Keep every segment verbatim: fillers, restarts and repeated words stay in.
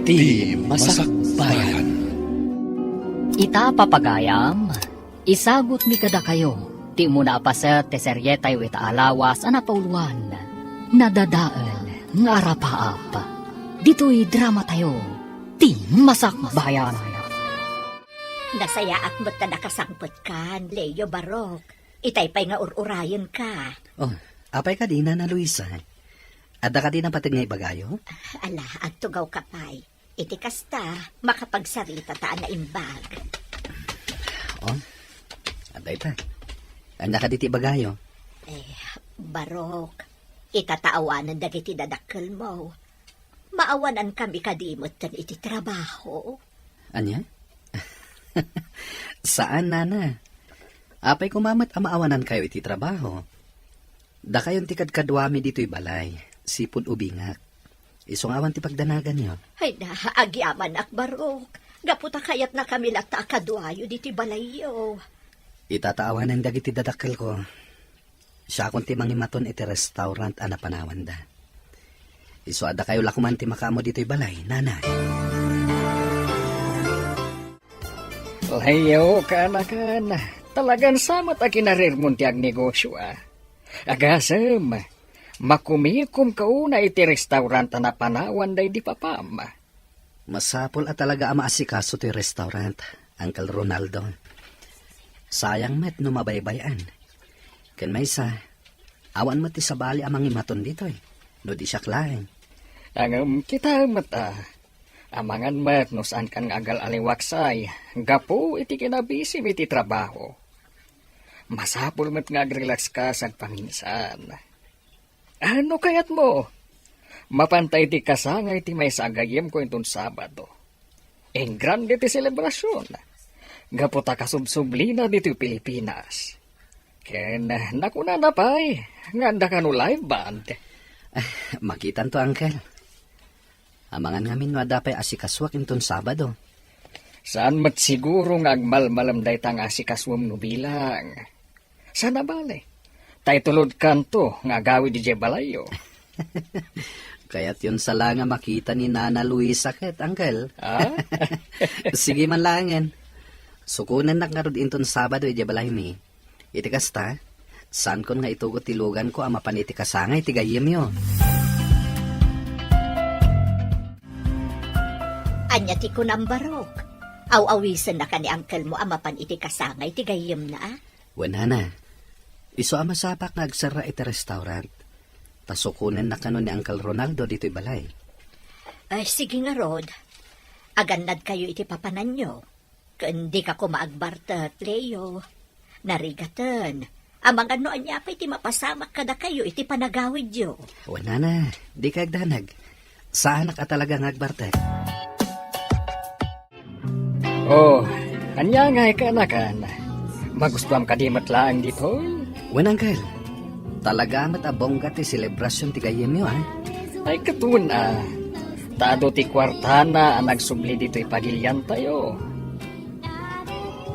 Ti Masakbayan. Ita, papagayam, isagutmi kadakayo ti umuna a paset ti serietayo ita a lawas a napauloan, Nadadael nga Arapaap. Ditoy dramatayo, Ti Masakbayan. Nasayaat met ta nakasangpetkan, Leo, Barok. Itay pay nga ur-urayenka. Oh, apay kadi, Nana Luisa? Adda kadi napateg nga ibagayo? Ala, agtugawka pay. Iti kasta, makapagsaritata a naimbag. Oh, adda ita. Ania kadi ti ibagayo? Eh, Barok, ita ta awanen dagiti dadakkelmo. Maawanankami kadi metten iti trabaho? Ania? Saan, Nana. Apay koma met a maawanankayo iti trabaho? Dakayon ti kadkaduami ditoy balay, sipud ubingak. Isu nga awan ti pagdanaganyo. Ay na, agyamanak, Barok. Gapu ta kayatnakami latta a kaduayo ditoy balayyo. Ita ta awanen dagiti dadakkelko. Siakon ti mangimaton iti restaurant a napanawanda. Isu a dakayo la koman ti makaammo ditoy balay, Nana. Leo, kaanakan, talagan sa met a kinarirmon ti agnegosio, a. Agasem, makumikomka unay iti restaurant a napanawanda idi papam. Masapul a talaga a maasikaso ti restaurant, Uncle Ronaldo. Sayang met no mabaybay-an. Ken maysa, awan met ti sabali a mangimaton ditoy, no di siak laeng. Ngem kitaem met, a. Amangan met no saankan nga agal-aliwaksay gapu iti kinabisim iti trabaho. Masapul met nga agrelakska sagpaminsan. A, no kayatmo, mapanta iti kasangay ti maysa a gayyemko inton Sabado. Engrande ti selebrasion, gapu ta kasubsublina ditoy Pilipinas. Ken nakunana pay nga adda kano live band. Ah, makitanto, Uncle. Amangan ngamin no adda pay asikasuak inton Sabado. Saan met siguro nga agmalmalem dayta nga asikasuem no bilang. Saan a bale, ta itulodkanto nga agawid idiay balayyo. Kayatyon sa la nga makita ni Nana Luisa ket, Uncle. Ah? Sige man laengen. Sukonennak ngarud inton Sabado idiay balaymi. Iti kasta, saankon nga itugot ti luganko a mapan iti kasangay ti gayyemyo. Ania ti kunam, Barok? Aw-awisennaka ni uncle-mo a mapan iti kasangay ti gayyemna, a? Wen, Nana. Isu a masapak nga agserra iti restaurant. Ta sukonennak kano ni Uncle Ronaldo ditoy balay. Ay, sige ngarud. Agannadkayo iti papananyo. Ken dika koma agbartek, Leo. Narigaten. Amangan no ania pay ti mapasamak kadakayo iti panagawidyo. Wen, Nana, dika agdanag. Saanak a talaga nga agbartek. Oh, ania ngay kaanakan? Magustuam kadi met laeng ditoy? Wen, Uncle. Talaga met a bongga ti selebrasion ti gayyemyo, a? Ay, ket wen, a. Ta adu ti kuartana a nagsubli ditoy pagiliantayo.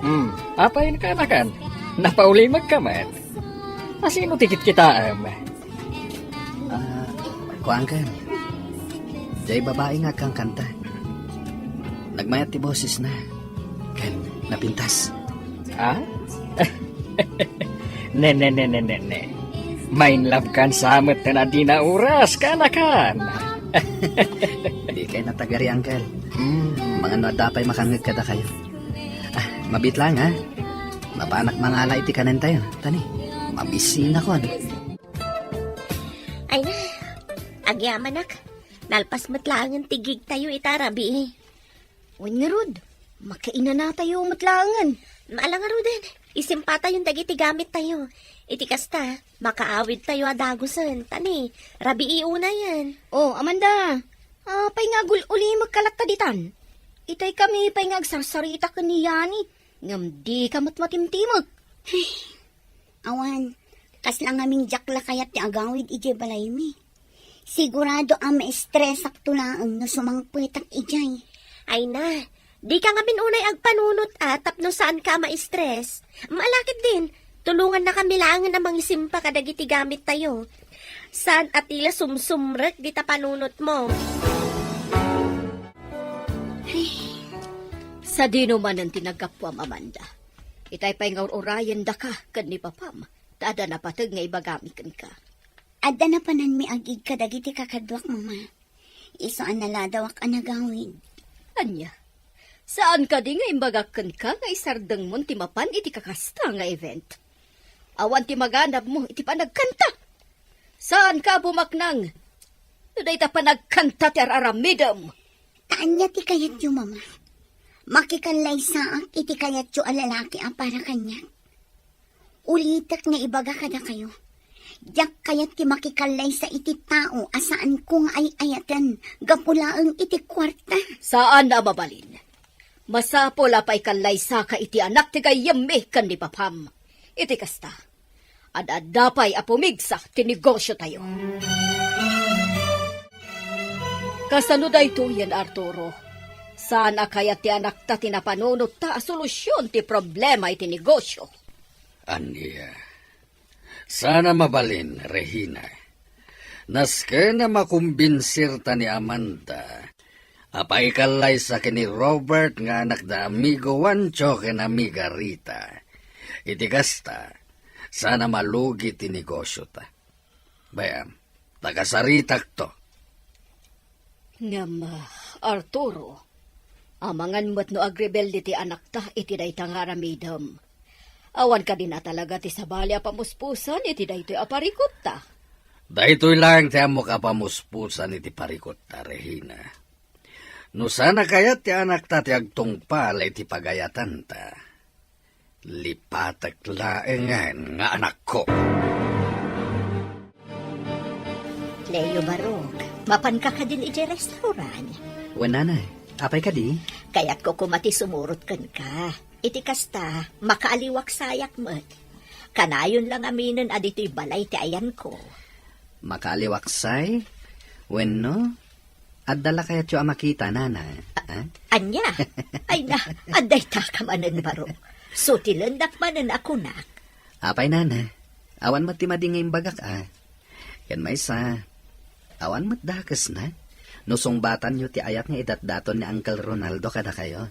Hmm, apay kaanakan? Napaulimekka met. A, sino ti kitkitaem? Ah, kuankan. Diay babai nga agkankanta. Nagmayat ti bosesna. Ken napintas. Ha? Ne, ne, ne, ne, ne, ne. Mainlove kan sa met ten a dina oras, kaanakan. Dikay natagari, Uncle. Hmm. Amangan no adda pay makangngeg kadakayo. Ah, mabiit laeng, ha? Mapanak mangala iti kanentayo. Tani, mabisinakon. Ay na, agyamanak. Nalpas met laengen ti gigtayo ita rabii. Wen ngarud, makainanatayo met laengen. Ala ngaruden, isimpatayon dagiti gamittayo. Iti kasta, makaawidtayo a dagusen. Tani, rabii unayen. Oh, Amanda, apay nga agul-ulimekka latta ditan? Itay kami pay nga agsarsarita ken ni Yani, ngem dika met matimtimek. Awan, kasla ngamin diak la kayat ti agawid idiay balaymi. Sigurado a maestresakto laeng no sumangpetak idiay. Ay na, dika ngamin unay agpanunot a tapno saanka a maestres. Malakit din, tulongannakami laengen a mangisimpa kadagiti gamittayo. Saan a ti la sumsumrek dita panunotmo. Ta dino manen ti naggapuam, Amanda? Itay pay nga ur-urayendaka ken ni papam, ta adda napateg nga ibagami kenka. Adda napananmi agig kadagiti kakaduak, Mama. Isu a naladawak a nagawid. Ania? Saan kadi nga imbagak kenka nga isardengmon ti mapan iti kakasta nga event? Awan ti maganabmo iti panagkanta. Saanka a bumaknang no dayta panagkanta ti ar-aramidem. Ta ania ti kayatyo, Mama? Makikallaysaak iti kayatyo a lalaki a para kaniak? Ulitek nga ibaga kadakayo, diak kayat ti makikallaysa iti tao a saanko nga ay-ayaten gapu laeng iti kuarta. Saan a mabalin. Masapul a paikallaysa ka iti anak ti gayyemmi ken ni papam. Iti kasta, ad-adda pay a pumigsa ti negosyo tayo. Kasano daytoyen, Arturo? Saan a kayat ti anakta ti napanunot ta a solusyon ti problema iti negosyo? Ania? Saan a mabalin, Regina. Nasken a makumbinsirta ni Amanda a paikallaysa ken ni Robert nga anak da amigo Juancho ken amiga Rita. Iti kasta, saan a malugi ti negosyota. Bay-am, ta kasaritakto. Ngem, ah, Arturo, amangan met no agrebelde ti anakta iti dayta nga aramidem. Awan kadin a talaga ti sabali a pamuspusan iti daytoy a parikutta. Daytoy laeng ti ammok a pamuspusan iti parikutta, Regina. No saan a kayat ti anakta ti agtungpal iti pagayatanta, lipatek laengen nga anakko. Leo Barok, mapanka kadin idiay restaurant? Wen, nanay. Apay kadi? Kayatko koma ti sumurot kenka. Iti kasta, makaaliwaksayak met. Kanayon la ngaminen a ditoy balay ti ayanko. Makaaliwaksay? Wenno, adda la kayatyo a makita, nana? Ah? Ania? Ay na, adda itaka manen, Barok. Sutilendak manen a kunak. Apay, nana? Awan met ti madi nga imbagak, a. Ken maysa, awan met dakesna no sungbatanyo ti ayat nga idatdaton ni Uncle Ronaldo kadakayo.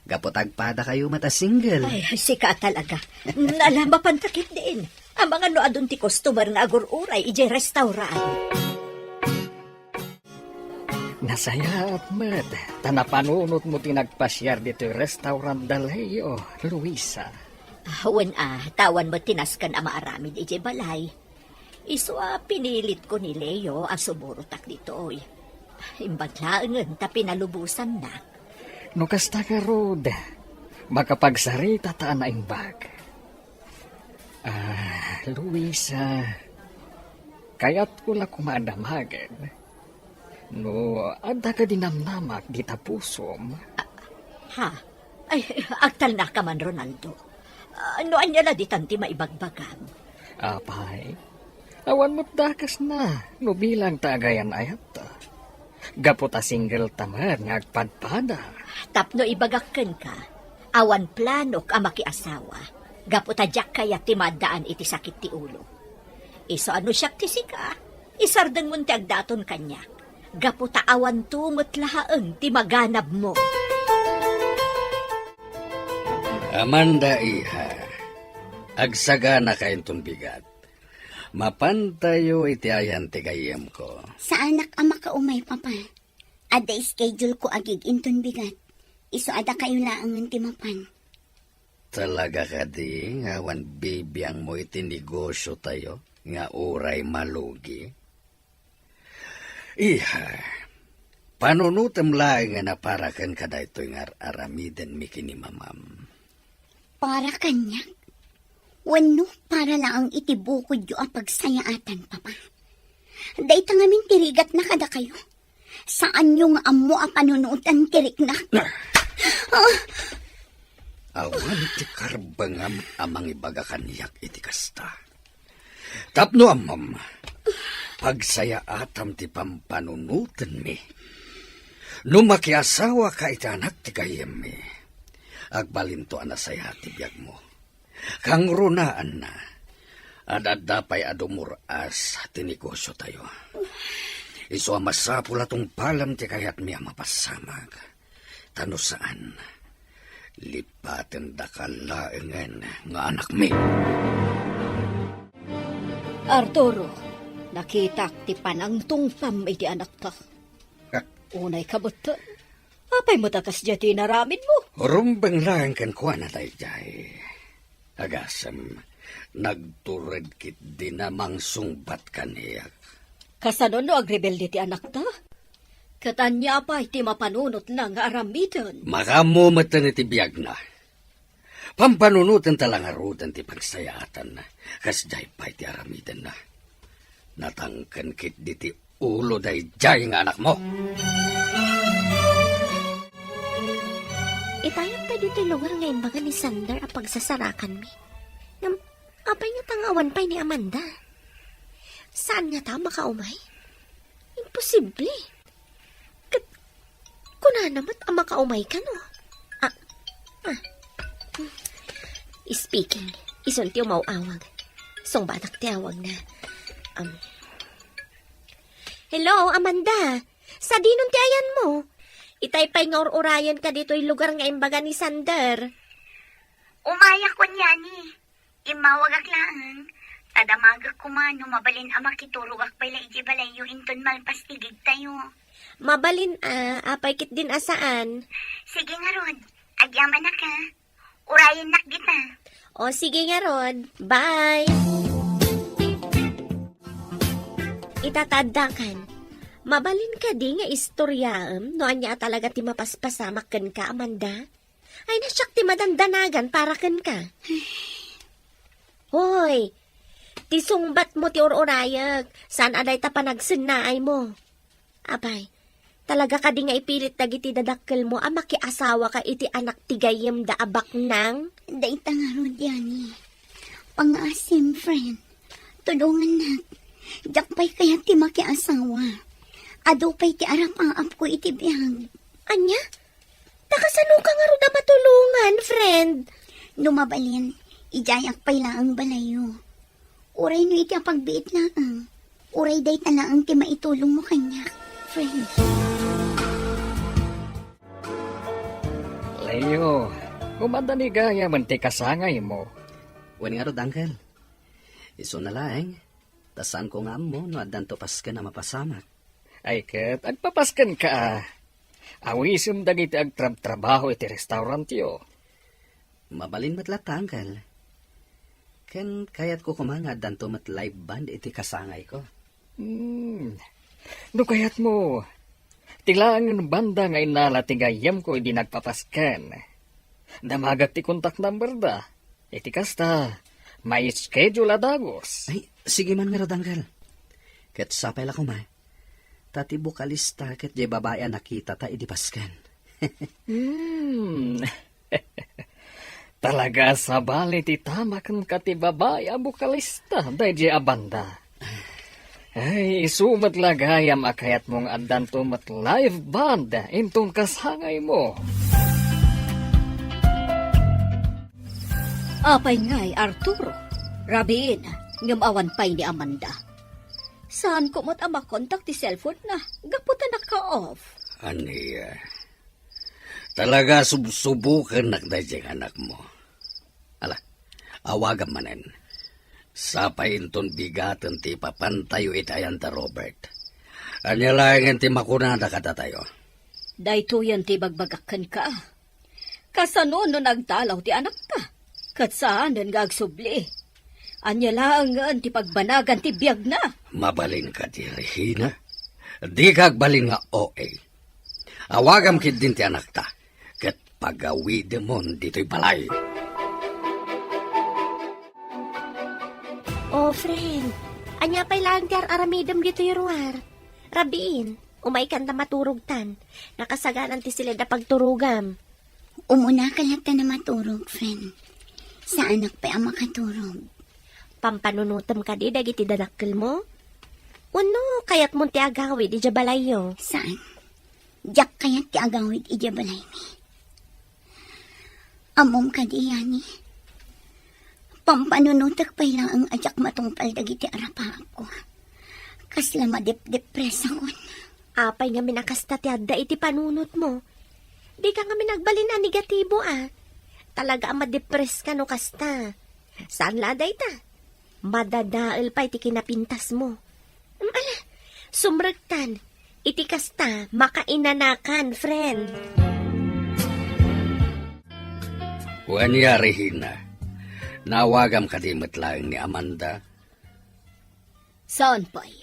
Gapu ta agpadakayo met a single. Ay, sika talaga. Nalamapan ta ketdin. Amangan no adun ti customer nga agur-uray idiay restaurant. Nasayaat met, ta napanunotmo ti nagpasiar ditoy restaurant da Leo, Luisa. Ah, wen a, ta awan met ti nasken a maaramid idiay balay. Isu a pinilitko ni Leo a sumurotak ditoy. Imbag laengen ta pinalubosannak. No kasta ngarud, makapagsarita ta a naimbag. Ah, Luisa, kayatko la koma a damagen no adda kadi namnamak dita pusom. Ah, ha? Ay, agtalnaka man, Ronaldo. Ah, no ania la ditan ti maibagbagam? Apay, awan met dakesna no bilang ta agayan-ayatta. Gapu ta single ta met nga agpadpada. Tapno ibagak kenka, awan planok a makiasawa. Gapu ta diak kayat ti maaddaan iti sakit ti ulo. Isu a no siak ti sika, isardengmon ti agdaton kaniak. Gapu ta awanto met laeng ti maganabmo. Amanda, iha, agsaganaka inton bigat. Mapantayo iti ayan ti gayyemko. Saanak a makaumay, Papa. Adda schedule ko agig inton bigat. Isu a dakayo laengen ti mapan. Talaga kadi nga awan bibiangmo iti negosyo tayo nga uray malugi? Iha, panunotem laengen a para ken kadaytoy nga ar-aramidenmi ken ni mamam. Para kaniak? Wenno para laeng iti bukodyo a pagsayaatan, Papa? Dayta ngamin ti rigatna kadakayo. Saanyo nga ammo a panunotan ti riknak. Ah! Awan ti karbengam a mangibaga kaniak iti kasta. Tapno ammom, pagsayaatam ti pampanunotenmi. No makiasawaka iti anak ti gayyemmi, agbalinto a nasayaat ti biagmo. Kangrunaanna, ad-adda pay a dumur-as ti negosyo tayo. Isu a masapul a tungpalem ti kayatmi a mapassamag. Ta no saan, Lipatendaka laengen nga anakmi. Arturo, nakitak ti panangtungpam iti anakta. Unay kabutten. Apay met a kasdiay ti inaramidmo? Rumbeng laeng kenkuana daydiay. Agasem, nagtured ketdin a mangsungbat kaniak. Kasano no agrebelde ti anakta? Ket ania pay ti mapanunotna nga aramiden? Makaammo metten iti biagna. Pampanunotenta la ngaruden ti pagsayaatanna, kasdiay pay ti aramidenna. Natangken ketdi ti ulo daydiay nga anakmo. Itayam pay ditoy lugar nga imbaga ni Sander a pagsasarakanmi. Ngem, apay ngata nga awan pay ni Amanda? Saan ngata a makaumay? Imposible. Ket kunana met a makaumay kano. Ah, ah. Speaking, isun ti umaw-awag. Sungbatak ti awagna. Um. Hello, Amanda. Sadinon ti ayanmo? Itay pay nga ur-urayenka ditoy lugar nga imbaga ni Sander. Umayak, kunyani. Immawagak laeng, ta damagek koma no mabalin a makiturogak pay la idiay balayyo inton malpas ti gigtayo. Mabalin a, apay ketdin a saan? Sige ngarud, agyamanak a. Urayennak dita. O, sige ngarud. Bye! Ita ta addakan, mabalin kadi nga istoryaem no ania a talaga ti mapaspasamak kenka, Amanda? Ay, na siak ti madandanagan para kenka. Hoy, ti sungbatmo ti ur-urayek, saan a dayta panagsennaaymo. Apay, talaga kadi nga ipilit dagiti dadakkelmo a makiasawaka iti anak ti gayyemda a baknang? Dayta ngarud, Yani. Pangngaasim, friend. Tulongannak. Diak pay kayat ti makiasawa. Adu pay ti arapaapko iti biag. Ania? Ta kasanoka ngarud a matulongan, friend? No mabalin, idiayak pay laeng balayyo. Uray no iti apagbiit laeng. Uray dayta laeng ti maitulongmo kaniak, friend. Leo, kumadda ni gayamen ti kasangaymo. Wen ngarud, uncle. Isuna laeng, ta saanko nga ammo no addanto pasken a mapasamak. Ay ket, agpapaskenka a. Awisem dagiti agtrabtrabaho iti restaurantyo. Mabalin met latta, uncle. Ken kayatko koma nga addanto met live band iti kasangayko. Hmm. No kayatmo, ti laengen banda nga innala ti gayyemko idi nagpapasken. Damagek ti contact number da. Iti kasta, ma-schedule a dagus. Ay, sige man ngarud, uncle. Ket sapay la koma, ta ti bokalista ket diay babai a nakitata idi pasken. Hmm. Talaga a sabali ti tama kenka ti babai a bokalista daydiay a banda. Ay, isu met la gayam a kayatmo nga addanto met live band inton kasangaymo. Apay ngay, Arturo? Rabiin, ngem awan pay ni Amanda. Saanko met a makontak ti cellphone-na, gapu ta naka-off. Ania? Talaga subsubokennak daydiay nga anakmo. Ala, awagam manen. Sapay inton bigaten ti ipapantayo iti ayan da Robert. Ania laengen ti makunada kadatayo? Daytoyen ti ibagbagak kenka. Kasano no nagdalaw ti anakta? Ket saanen nga agsubli. Ania laengen ti pagbanagan ti biagna? Mabalin kadi, Regina? Dika agbalin nga O A. Awagam ketdin ti anakta, ket pagawidemon ditoy balay. Oh, friend, ania pay laeng ti ar-aramidem ditoy ruar? Rabiin, umaykan ta maturogtan. Nakasagaran ti siled a pagturogam. Umunaka latta a maturog, friend. Saanak pay a makaturog. Pampanunotem kadi dagiti dadakkelmo? Wenno kayatmon ti agawid idiay balayyo? Saan. Diak kayat ti agawid idiay balaymi. Ammom kadi, Yani? Pampanunotek pay laeng a diak matungpal dagiti arapaapko. Kasla madepdepresakon. Apay ngamin a kasta ti adda iti panunotmo? Dika ngamin agbalin a negatibo a. Talaga a madepress ka no kasta. Saan la dayta? Madadael pay ti kinapintasmo. Mm, ala, sumrektan. Iti kasta, makainanakan, friend. Wen, Regina, naawagam kadi met laeng ni Amanda? Saan pay?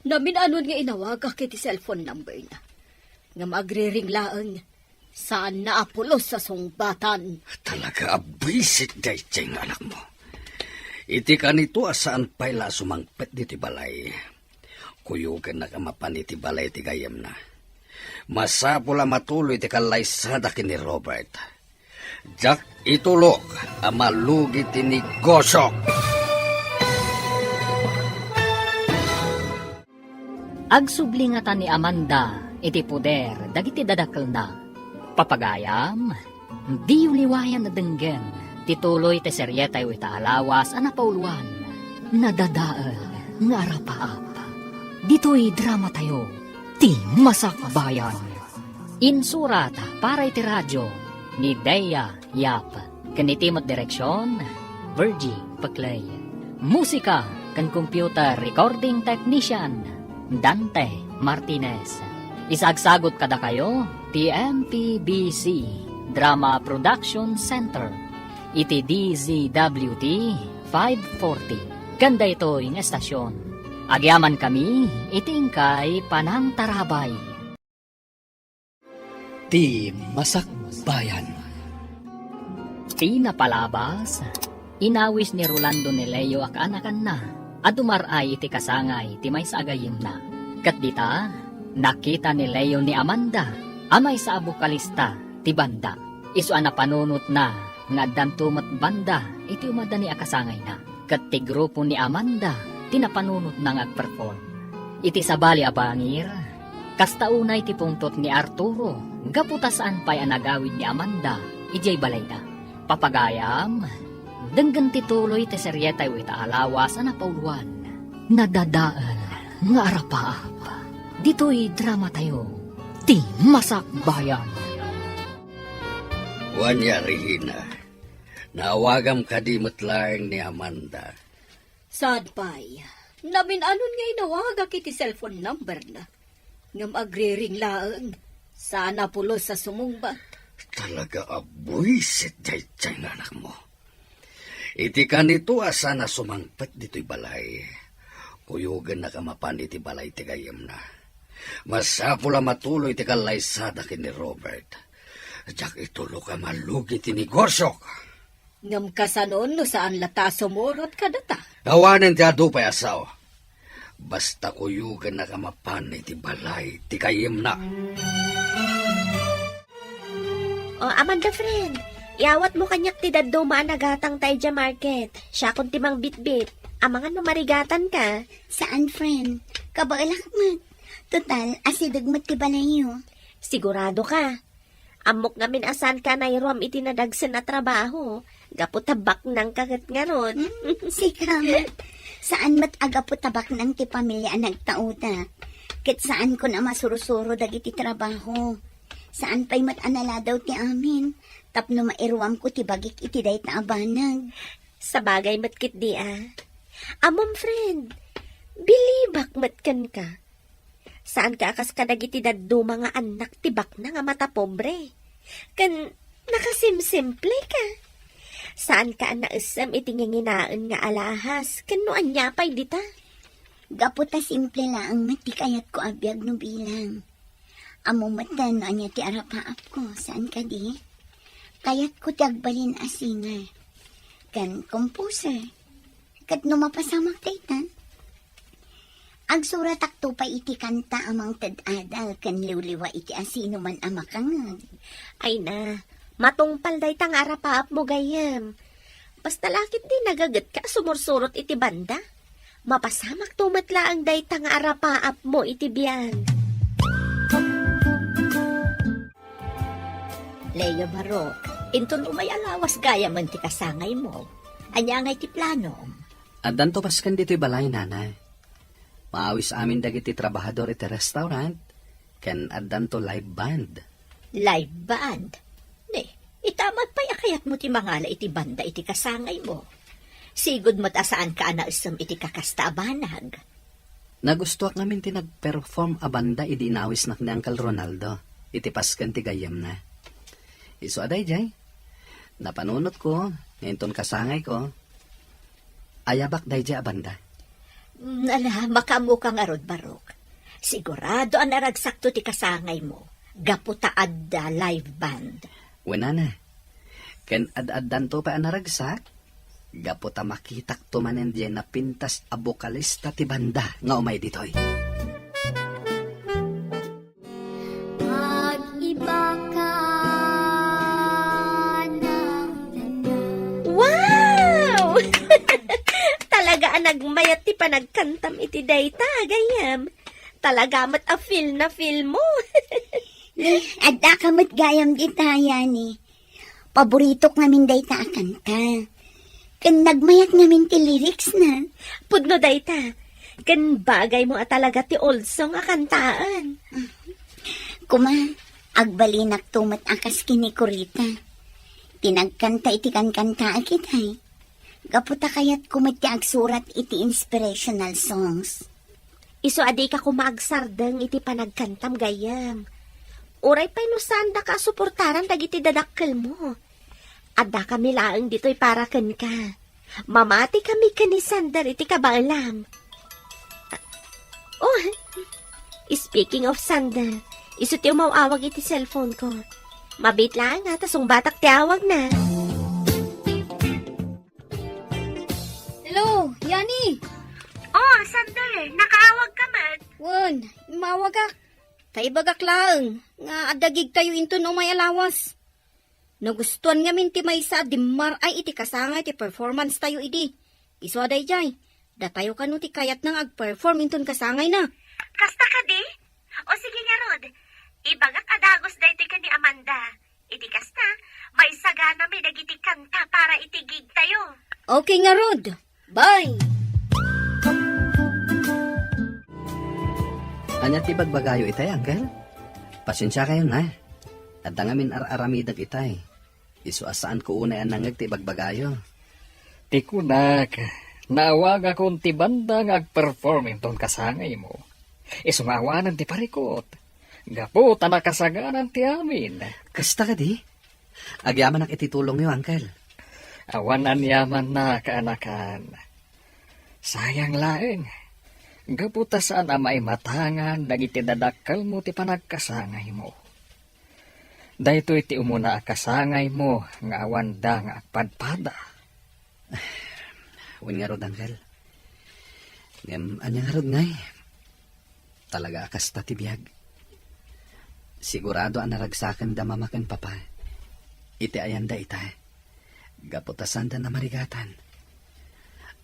Namin-anon nga inawagak iti cellphone number na. Ngem agriring laeng, saan na a pulos a sungbatan. Talaga a buisit daydiay nga anakmo. Iti kanito a saan pay la a sumangpet ditoy balay, kuyogennak a mapan iti balay ti gayyemna. Masapul a matuloy ti kallaysada ken ni Robert. Diak itulok a malugi ti negosiok. Agsubli ngata ni Amanda iti poder dagiti dadakelna. Papagayam, diyo liwayan a denggen ti tuloy ti serietayo ita a lawas a napauluan, Nadadael nga Arapaap. Ditoy dramatayo, ti Masakbayan. Insurat para iti radio ni Dea Yap, ken iti met direksion, Virgie Peclay. Musika ken computer recording technician, Dante Martinez. Isagsagut kadakayo ti M P B C Drama Production Center iti D Z W T five forty. Ken daytoy nga estasion, agyamankami iti inkay panangtarabay. Ti Masakbayan. Ti napalabas, inawis ni Rolando ni Leo a kaanakanna a dumar-ay iti kasangay ti maysa a gayyemna. Ket dita, nakita ni Leo ni Amanda a maysa a bokalista ti banda. Isu a napanunotna nga addanto met banda iti umadani a kasangayna. Ket ti grupo ni Amanda ti napanunotna nga agperform. Iti sabali a bangir, kasta unay ti pungtot ni Arturo gapu ta saan pay a nagawid ni Amanda idiay balayna. Papagayam, denggen ti tuloy ti serietayo ita a lawas a napauluan, Nadadael nga Arapaap. Ditoy dramatayo, ti Masakbayan. Wen, Regina, naawagam kadi met laeng ni Amanda? Saan pay? Namin-anon nga inawagak iti cellphone number na. Ngem agriring laeng, saan a pulos a sumungbat. Talaga a buisit daydiay nga anakmo. Iti kanito a saan a sumangpet ditoy balay, kuyogennak a mapan iti balay ti gayyemna. Masapul a matuloy ti kallaysada ken ni Robert. Diak itulok a malugi ti negosiok. Ngem kasano no saan latta a sumurot kadata? Awanen ti adu pay a sao. Basta kuyogennak a mapan iti balay ti gayyemna. O, Amanda friend, iawatmo kaniak ti dadduma a nagatangta idiay market. Siakon ti mangbitbit. Amangan no marigatanka. Saan, friend. Kabaelak met. Total, asideg met ti balayyo. Sigurado ka? Ammok ngamin a saanka a nairuam iti nadagsen a trabaho, gapu ta baknangka ket ngarud. Hmm, sika met. Saan met a gapu ta baknang ti pamilia a nagtauda. Ket saankon a masursuro dagiti trabaho. Saan pay met a naladaw ti amin, tapno mairuamko ti bagik iti dayta a banag. Sabagay met ketdi a. Ammom, friend, bilibak met kenka. Saanka a kas kadagiti dadduma nga annak ti baknang a matapobre. Ken nakasimsimple ka. Saanka a naessem iti nginginaen nga alahas ken no ania pay dita. Gapu ta simple laeng met ti kayatko a biag no bilang. Ammo met no ania ti arapaapko, saan kadi? Kayatko ti agbalin a singer ken composer. Ket no mapasamak daytan, agsuratakto pay iti kanta a mangted adal ken liwliwa iti asinoman a makangngeg. Ay na, matungpal dayta nga arapaapmo gayyem. Basta la ketdi nagagetka a sumursurot iti banda. Mapasamakto met laeng dayta nga arapaapmo iti biag. Leo Barok, inton umay a lawas gayamen ti kasangaymo, ania ngay ti planom? Addanto basken ditoy balay, nanay. Maawis amin dagiti trabahador iti restaurant, ken addanto live band. Live band? Ni, Ita met pay a kayatmo ti mangala iti banda iti kasangaymo. Sigud met a saanka a naisem iti kakasta a banag. Nagustuak ngamin ti nag-perform a banda idi inawisnak ni Uncle Ronaldo iti pasken ti gayyemna. Isu a daydiay, napanunotko nga inton kasangayko, ayabak daydiay a banda. Mm, ala, makaammoka ngarud, Barok. Sigurado a naragsakto ti kasangaymo gapu ta adda live band. Wen a, ken ad-addanto pay a naragsak gapu ta makitakto manen diay napintas a bokalista ti banda nga umay ditoy. Pag-iba ka ng danang. Wow! Talaga a nagmayat ti panagkantam iti dayta, gayyem. Talaga met a feel na feel mo. Ni, adda ka met gayam dita, Yani. Paboritok ngamin dayta a kanta. Ken nagmayat ngamin ti lyrics na. Pudno dayta. Ken bagay mo a talaga ti old song a kantaan. Kuma, agbalinakto met a kas ken ni Corita. Ti nagkanta iti kankantaak itay. Gapu ta kayatko met ti agsurat iti inspirational songs. Isu a dika koma agsardeng iti panagkantam, gayyem. Uray pay no saandaka a suportaran dagiti dadakkelmo. Addakami laeng ditoy para kenka. Mamatikami ken ni Sander iti kabaelam. Oh, speaking of Sander, isu ti umaw-awag iti cellphone ko. Mabiit laeng a ta sungbatak ti awagna. Hello, Yani! Oh, Sander, nakaawag ka met? Wen, immawagak. Ta ibagak laeng nga adda gigtayo inton umay a lawas. Nagustuan ngamin ti maysa a dimmar-ay iti kasangay ti performance tayo idi. Isu a daydiay, datayo kano ti kayatna nga agperform inton kasangayna. Kasta kadi? O sige ngarud, ibagak a dagus daytoy ken ni Amanda. Iti kasta, maisaganami dagiti kanta para iti gig tayo. Okay ngarud. Bye! Ania ti bagbagayo itay, Uncle? Pasensiakayon, ha? Adda ngamin ar-aramidek itay. Isu a saanko unay a nangngeg ti bagbagayo. Ti kunak, naawagakon ti banda nga agperform inton kasangaymo. Isu nga awanen ti parikut. Gapu ta nakasaganan ti amin. Kasta kadi? Agyamanak iti tulongyo, Uncle. Awan aniamanna, kaanakan. Sayang laeng. Gapu ta saan a maimatangan dagiti dadakkelmo ti panagkasangaymo. Daytoy ti umuna a kasangaymo nga awanda nga agpadpada. Wen ngarud, Uncle. Ngem ania ngarud ngay? Talaga a kasta ti biag. Sigurado a naragsakenda Mama ken Papa iti ayanda ita. Gapu ta sanda namarigatan.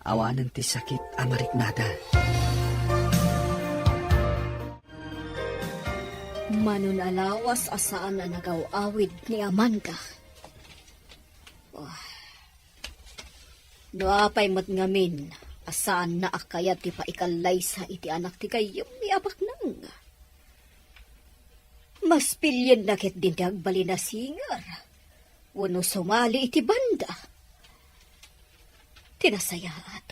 Awanen ti sakit a mariknada. Mano a lawas a saan a nagaw-awid ni Amanda. Oh. No apay met ngamin a saanna a kayat ti paikallaysa iti anak ti gayyemmi a baknang. Mas pilienna ketdin ti agbalin a singer wenno sumali iti banda. Ti nasayaat,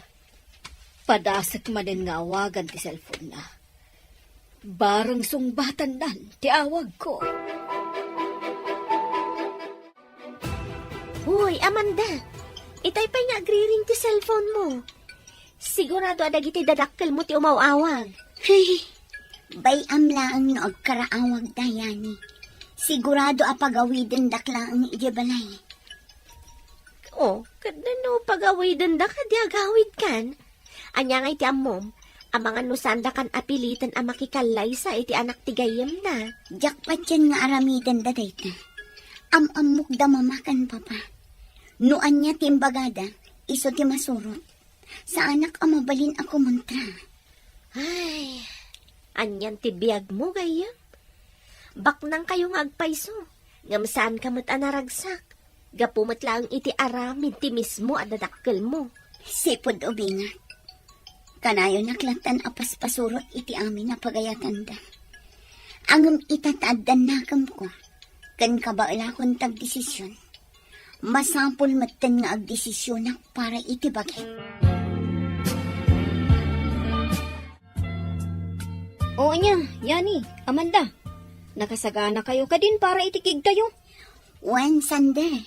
padasek manen nga awagan ti cellphone-na. Bareng sungbatannan ti awagko. Hoy, Amanda! Itay pay nga agriring ti cellphone-mo. Sigurado a dagiti dadakkelmo ti umaw-awag. Hey, bay-am laeng no agkaraawagda, Yani. Sigurado a pagawidendak laeng idiay balay. Oh, ket no pagawidendak, adi agawidkan. Ania ngay ti ammom? Amangan no saandakan a piliten a makikallaysa iti anak ti gayyemna. Diak patien nga aramidenda dayta. Am-ammokda Mama ken Papa. No ania ti imbagada, isu ti masurot. Saanak a mabalin a kumontra. Ay, anian ti biagmo, gayyem? Baknangkayo nga agpayso, ngem saanka met a naragsak. Gapu met laeng iti aramid ti mismo a dadakkelmo. Sipud ubingak, kanayonak lattan a paspasurot iti amin a pagayatanda. Ngem ita ta addan nakemko, ken kabaelakon ti agdesisyon. Masapul metten nga agdesisionak para iti bagik. O ania, Yani, Amanda, nakasaganakayo kadin para iti gigtayo? Wen, Sander.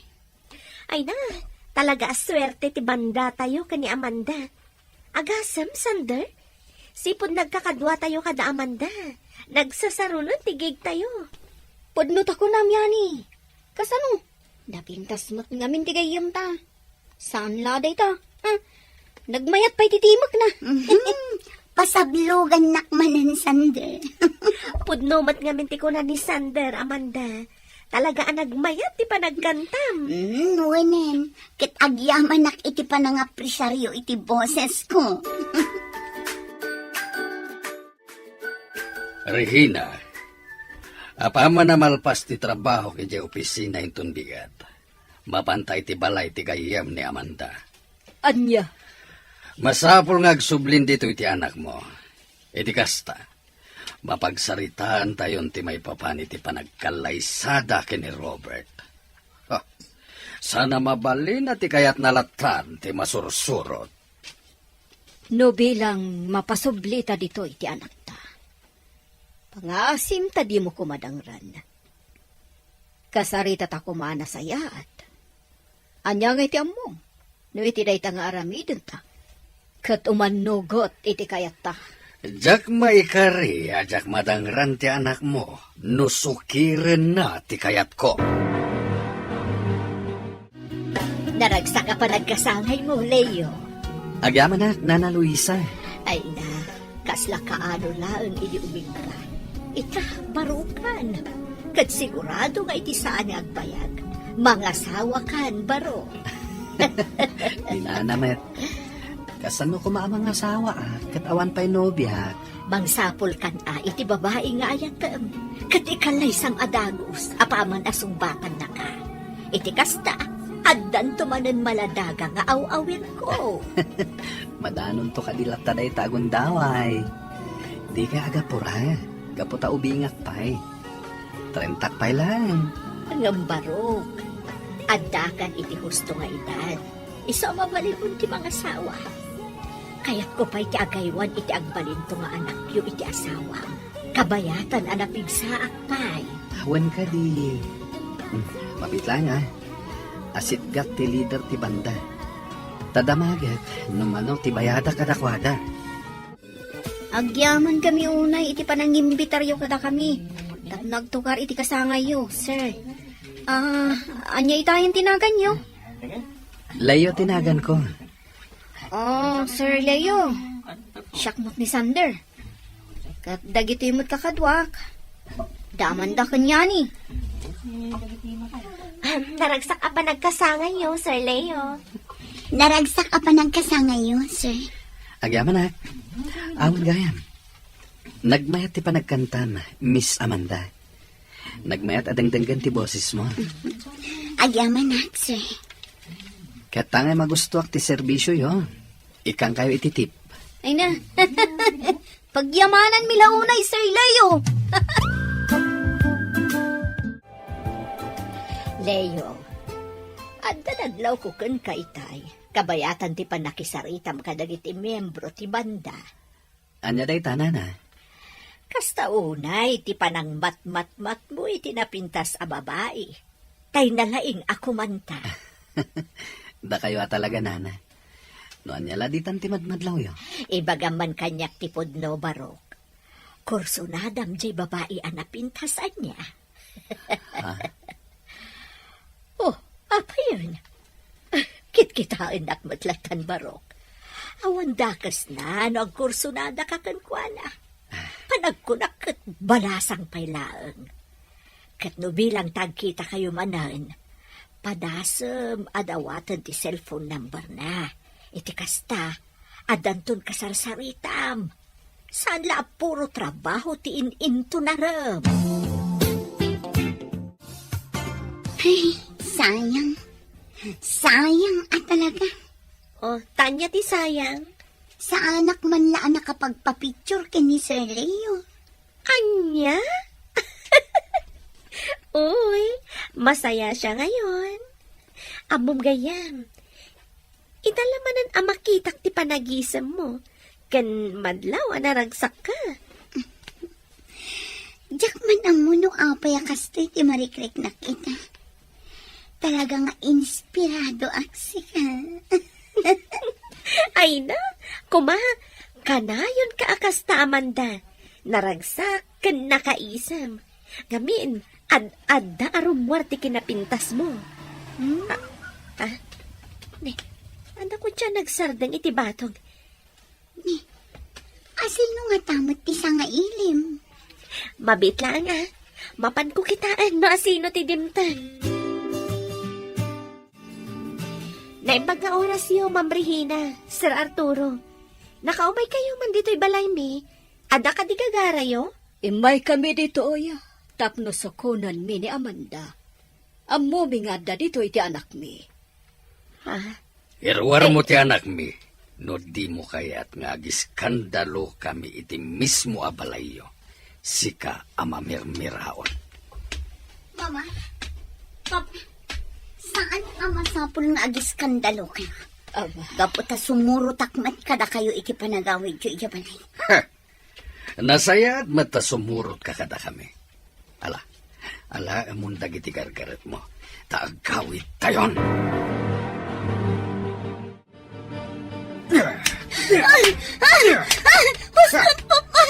Ay na, talaga a suerte ti bandatayo ken ni Amanda. Agasem, Sander? Sipud nagkakaduatayo kada Amanda, nagsasaruno ti gigtayo. Pudno ta kunam, Yani. Kasano? Napintas met ngamin ti gayyemta. Saan la dayta? Ha? Nagmayat pay ti timekna. Mhm. Pasablogannak manen, Sander. Pudno met ngamin ti kuna ni Sander, Amanda. Talaga a nagmayat ti panagkantam. Mm, wenen, ket agyamanak iti panangapresiaryo iti bosesko. Regina, apaman a malpas ti trabahok idiay opisina inton bigat, mapanta iti balay ti gayyem ni Amanda. Ania? Masapul nga agsublin ditoy ti anakmo. Iti kasta, mapagsaritaantayon ti maipapan iti panagkallaysada ken ni Robert. Ha, saan a mabalin a ti kayatna lattan ti masursurot. No bilang mapasublita ditoy ti anakta, pangaasim ta dimo koma dangran. Kasaritata koma a nasayaat. Ania ngay ti ammom no iti dayta nga aramidenta ket umannugot iti kayatta? Diak maikari a diak madangran ti anakmo no sukirenna ti kayatko. Naragsak a panagkasangaymo, Leo. Agyamanak, Nana Luisa. Ay na, kasla kaano laeng idi umingga. Ita, barukan. Ket sigurado nga iti saan nga agbayag, mangasawakan, barok. Ni Nana met. Kasano koma a mangasawa, a, ket awan pay nobiak? Mangsapulkan a iti babai nga ayatem, ket ikallaysam a dagus apaman a sungbatannaka. Iti kasta, addanto manen maladaga nga aw-awirko. Madanonto kadi latta dayta a gundaway. Dika agapura, gapu ta ubingak pay. Trentak pay laeng. Ngem barok, addakan iti husto nga edad. Isu a mabalinmo ti mangasawa. Kayatko pay ti agaywan iti agbalinto nga anakyo iti asawam. Kabayatan a napigsaak pay. Wen kadi. Hmm, mabiit laeng a. Asitgak ti lider ti banda. Ta damagek no mano ti bayadak kadakuada. Agyamankami unay iti panangimbitaryo kadakami tapno agtukar iti kasangayyo, sir. Ah, ania itayen ti naganyo? Leo ti naganko. Oh, Sir Leo. Siak met ni Sander. Ket dagitoy met kakaduak. Damanda ken Yani. Ahem, naragsak a panagkasangayyo, Sir Leo. Naragsak a panagkasangayyo, sir. Agyamanak. Awan gayam. Nagmayat ti panagkantam, Miss Amanda. Nagmayat a dengdenggen ti bosesmo. Agyamanak, sir. Ket tangay magustuak ti serbisioyo, ikkankayo iti tip. Ay na. Pagyamananmi la unay, Sir Leo. Leo, adda nadlawko kenka itay. Kabayatan ti pannakisaritam kadagiti miembro ti banda. Ania dayta, nana? Kasta unay ti panangmatmatmatmo iti napintas a babai. Tay nalaing a kumanta. Dakayo a talaga, nana. No ania la ditan ti madmadlawyo? Ibagam man kaniak ti pudno, barok. Kursunadam diay babai a napintas ania. Ah. Oh, apayen? Kitkitaennak met lattan, barok. Awan dakesna no agkursunadaka kenkuana. Panagkunak ket balasang pay laeng. Ket no bilang ta agkitakayo manen, padasem a dawaten ti cellphone number na. Iti kasta, addanton kasarsaritam. Saan la a puro trabaho ti in-intunarem. Ay, sayang. Sayang a talaga. Oh, tanya ti sayang. Saanak man la a nakapagpapicture ken ni Sir Leo. Anya? Uy, masaya siya ngayon. Ammom gayam, ita la manen a makitak ti panagisemmo, ken madlaw a naragsakka. Diak man ammo no apay a kastoy ti marikriknak ita. Talaga nga inspirado ak sika. Ay na, kuma, kanayon ka a kasta, Amanda. Naragsak ken nakaisem. Ngamin, ad-adda a rummuar ti kinapintasmo. Hmm? Ah, ah. Ne, adda kua ti nagsardeng iti batog. Ni, asino ngata met ti sangailim? Mabiit laeng a. Mapanko kitaen no asino ti dimteng. Naimbag nga orasyo, Ma'am Regina, Sir Arturo. Nakaumay kayo man ditoy balaymi. Adda kadi gagarayo? Immay kami ditoy tapno sukonanmi ni Amanda. Ammomi nga adda ditoy ti anakmi. Ha? Iruarmo ti anakmi, no dimo kayat nga agiskandalo kami iti mismo a balayyo, sika a mamirmiraon. Mama, Papa, saan a masapul nga agiskandalo kayo? Aba. Gapu ta sumurotak met kadakayo iti panagawidyo iti balay. Nasayaat met ta sumurotka kadakami. Ala, alaemon dagiti gargaretmo, ta agawidtayon. Ay! Ay! Ay! Husto, Papa!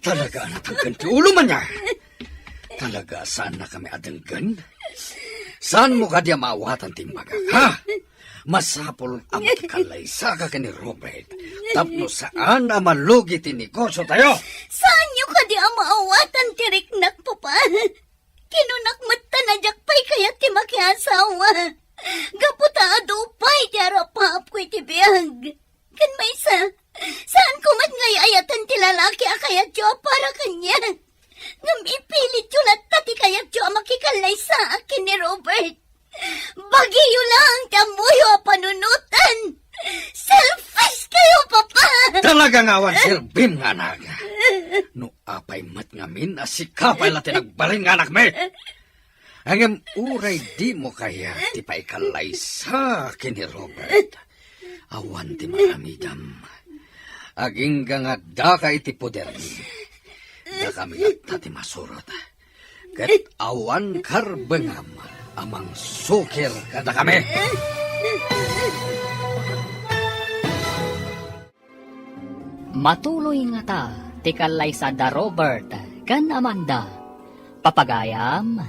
Talaga a natangken ti ulo man niya. Talaga a saannakami a denggen? Saanmo kadi a maawatan ti imbagak, ha? Masapul a makikalaysaka ken ni Robert tapno saan a malugi ti negosyotayo. Saanyo kadi a maawatan ti riknak, Papa? Kinunak met ta a diak pay kayat ti makiasawa. Gapu ta adu pay ti arapaapko iti biag. Ken maysa, saanko met nga ay-ayaten ti lalaki a kayatyo a para kaniak. Ngem ipilityo latta ti kayatyo a makikallaysaak ken ni Robert. Bagiyo laeng ti ammoyo a panunoten. Selfish kayo, Papa! Talaga nga awan serbim nga anak. No apay met ngamin a sika pay la ti nagbalin nga anakmi. Ngem uray dimo kayat ti paikallaysa ken ni Robert, awan ti maaramidam. Agingga nga addaka iti podermi. Dakami latta ti masurot. Ket awan karbengam a mangsukir kadakami. Matuloy ngata ti kallaysa da Robert ken Amanda. Papagayam,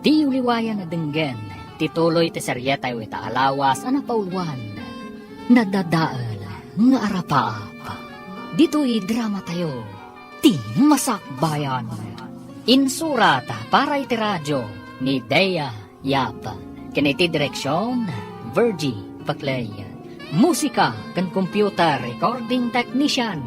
diyo liwayan a denggen ti tuloy ti serietayo ita a lawas a napauluan, Nadadael nga Arapaap. Ditoy dramatayo, Ti Masakbayan. Insurat para iti radio ni Dea Yap. Ken iti direksion, Virgie Paclay. Musika ken computer recording technician,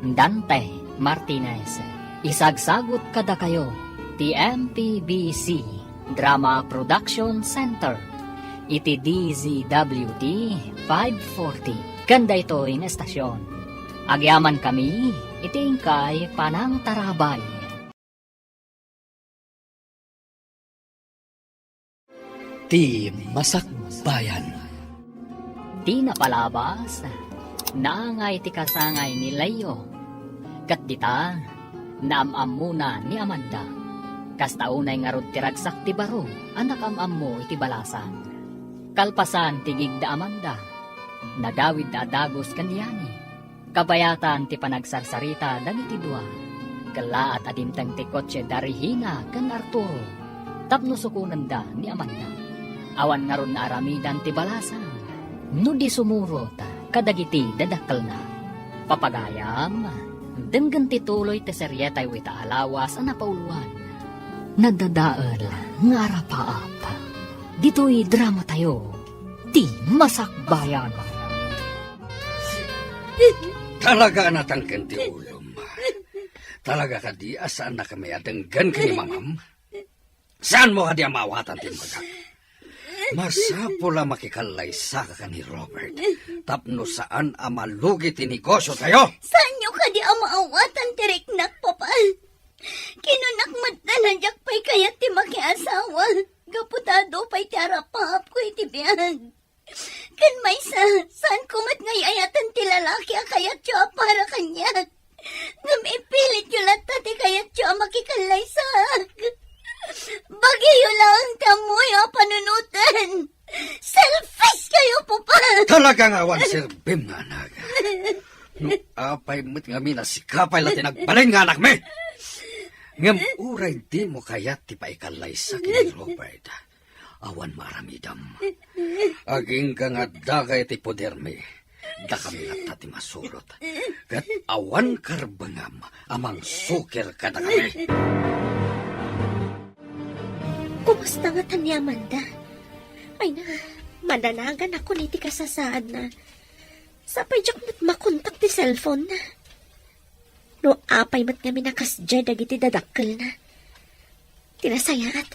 Dante Martinez. Isagsagut kadakayo ti M P B C Drama Production Center iti D Z W T five forty. Ken daytoy nga estasion, agyamankami iti inkay panangtarabay. Ti Masakbayan. Ti napalabas, naangay ti kasangay ni Leo. Ket dita, naam-ammona ni Amanda. Kasta unay ngarud ti ragsak ti baro a nakaam-ammo iti balasang. Kalpasan ti gig da Amanda, nagawidda a dagus ken ni Yani. Kabayatan ti panagsarsarita dagiti dua. Kellaat a dimteng ti kotse da Regina ken Arturo tapno sukonenda ni Amanda. Awan ngarud naaramidan ti balasang no di sumurot kadagiti dadakkelna. Papagayam, denggen ti tuloy ti serietayo ita a lawas a napauluan, Nadadael nga Arapaap. Ditoy dramatayo, Ti Masakbayan. Talaga a natangken ti ulom. Talaga kadi a saannakami a denggen ken ni Mamam? Saanmo kadi a maawatan ti imbagak? Masapul a makikallaysaka ken ni Robert tapno saan a malugi ti negosyotayo. Saanyo kadi a maawatan ti riknak, Papa? Kinunak met a diak pay kayat ti makiasawa. gapu ta adu pay ti arapaapko iti biag. Ken maysa, saanko met nga ay-ayaten ti lalaki a kayatyo a para kaniak. Ngem ipilityo latta ti kayatyo a makikallaysaak. Bagiyo laeng ti ammoyo a panunoten. Selfish kayo, Papa! Talaga nga awan serbim nga anak. No apay met ngamin a sika pay la ti nagbalin nga anakmi. Ngem uray dimo kayat ti paikallaysa ken ni Robert, awan maaramidam. Agingga nga adda kay ti podermi, dakami latta ti masurot. Ket awan karbengam a mangsukir kadakami. Kumusta ngata ni Amanda? Ay na, madanagan ako iti kasasaadna. Sapay diak met makontak ti cellphone na. No apay met ngamin a kasdiay dagiti dadakkelna. Ti nasayaat,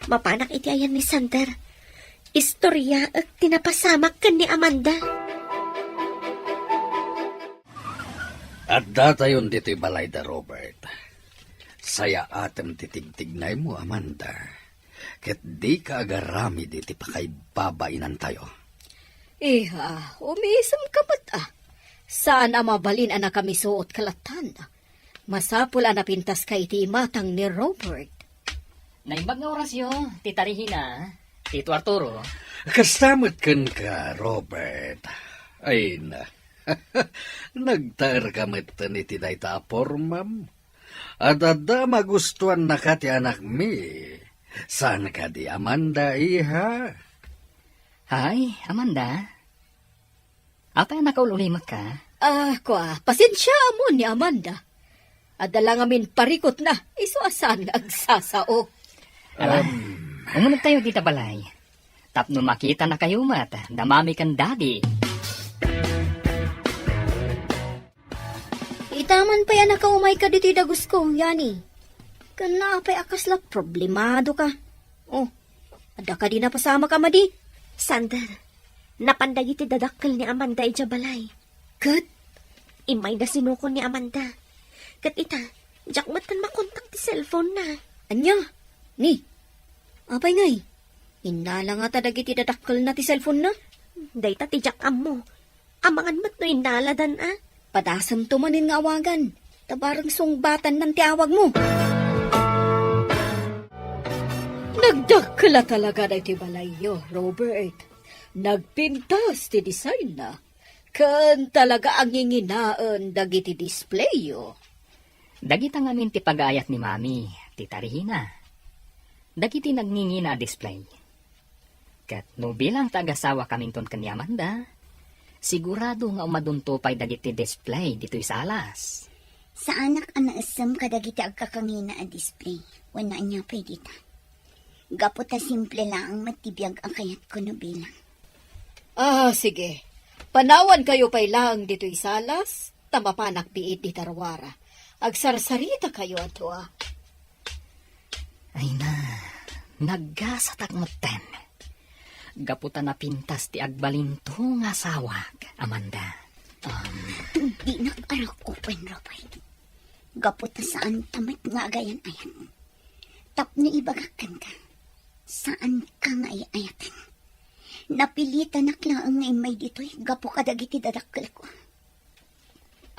mapanak iti ayan ni Sander. Istoryaek ti napasamak ken ni Amanda. Addatayon ditoy balay da Robert. Sayaatem ti tigtignaymo, Amanda. Ket dika agaramid iti pakaibabainantayo. Iha, umisemka met a. Saan a mabalin a nakamisuot ka lattan. Masapul a napintaska iti imatang ni Robert. Naimbag nga orasyo, Tita Regina, Tito Arturo. Kasta met kenka, Robert. Ay na. Nagtaerka metten iti dayta a pormam. Adda magustuannaka ti anakmi. Saan kadi, Amanda, iha? Hay, Amanda. Apay a nakaul-ulimekka? Ah, kua, pasensiaam ni Amanda. Adda la ngamin parikutna, isu a saan nga agsasao. Ala, umunegtayo dita balay. Tapno makitanakayo met da Mami ken Daddy. Ita man pay a nakaumayka ditoy dagusko, Yani. Ken apay a kasla problemadoka? Oh, adda kadi napasamak a madi? Sander, napan dagiti dadakkel ni Amanda idiay balay. Ket? Immayda sinukon ni Amanda. Ket ita, diak met ken makontak ti cellphone na. Ania? Ni? Apay ngay? Innala ngata dagiti dadakkelna ti cellphone na? Dayta ti diak ammo. Amangan met no innaladan a. Padasemto manen nga awagan. Ta bareng sungbatannan ti awagmo. Nagdakkel a talaga daytoy balayyo, Robert. Nagpintas ti designna. Ken talaga a nginginaen dagiti displayyo. Dagita ngamin ti pagaayat ni Mami, Tita Regina. Dagiti nagngingina a display. Ket no bilang ta agasawakaminton ken ni Amanda, sigurado nga umadunto pay dagiti display ditoy salas. Saanak a naessem kadagiti agkakangina a display, wenno ania pay dita. Gapu ta simple laeng met ti biag a kayatko no bilang. Ah, sige. Panawankayo pay laeng ditoy salas, ta mapanak biit dita ruara. Agsarsarita kayo a dua. Ay na, naggasatak metten. Gapu ta napintas ti agbalinto nga asawak, Amanda. Um, Dinak arakko ken Robert. Gapu ta saan ta met nga agayan-ayat. Tapno ibagak kenka, saanka nga ay-ayaten. Napilitanak laeng nga immay ditoy gapu kadagiti dadakkelko.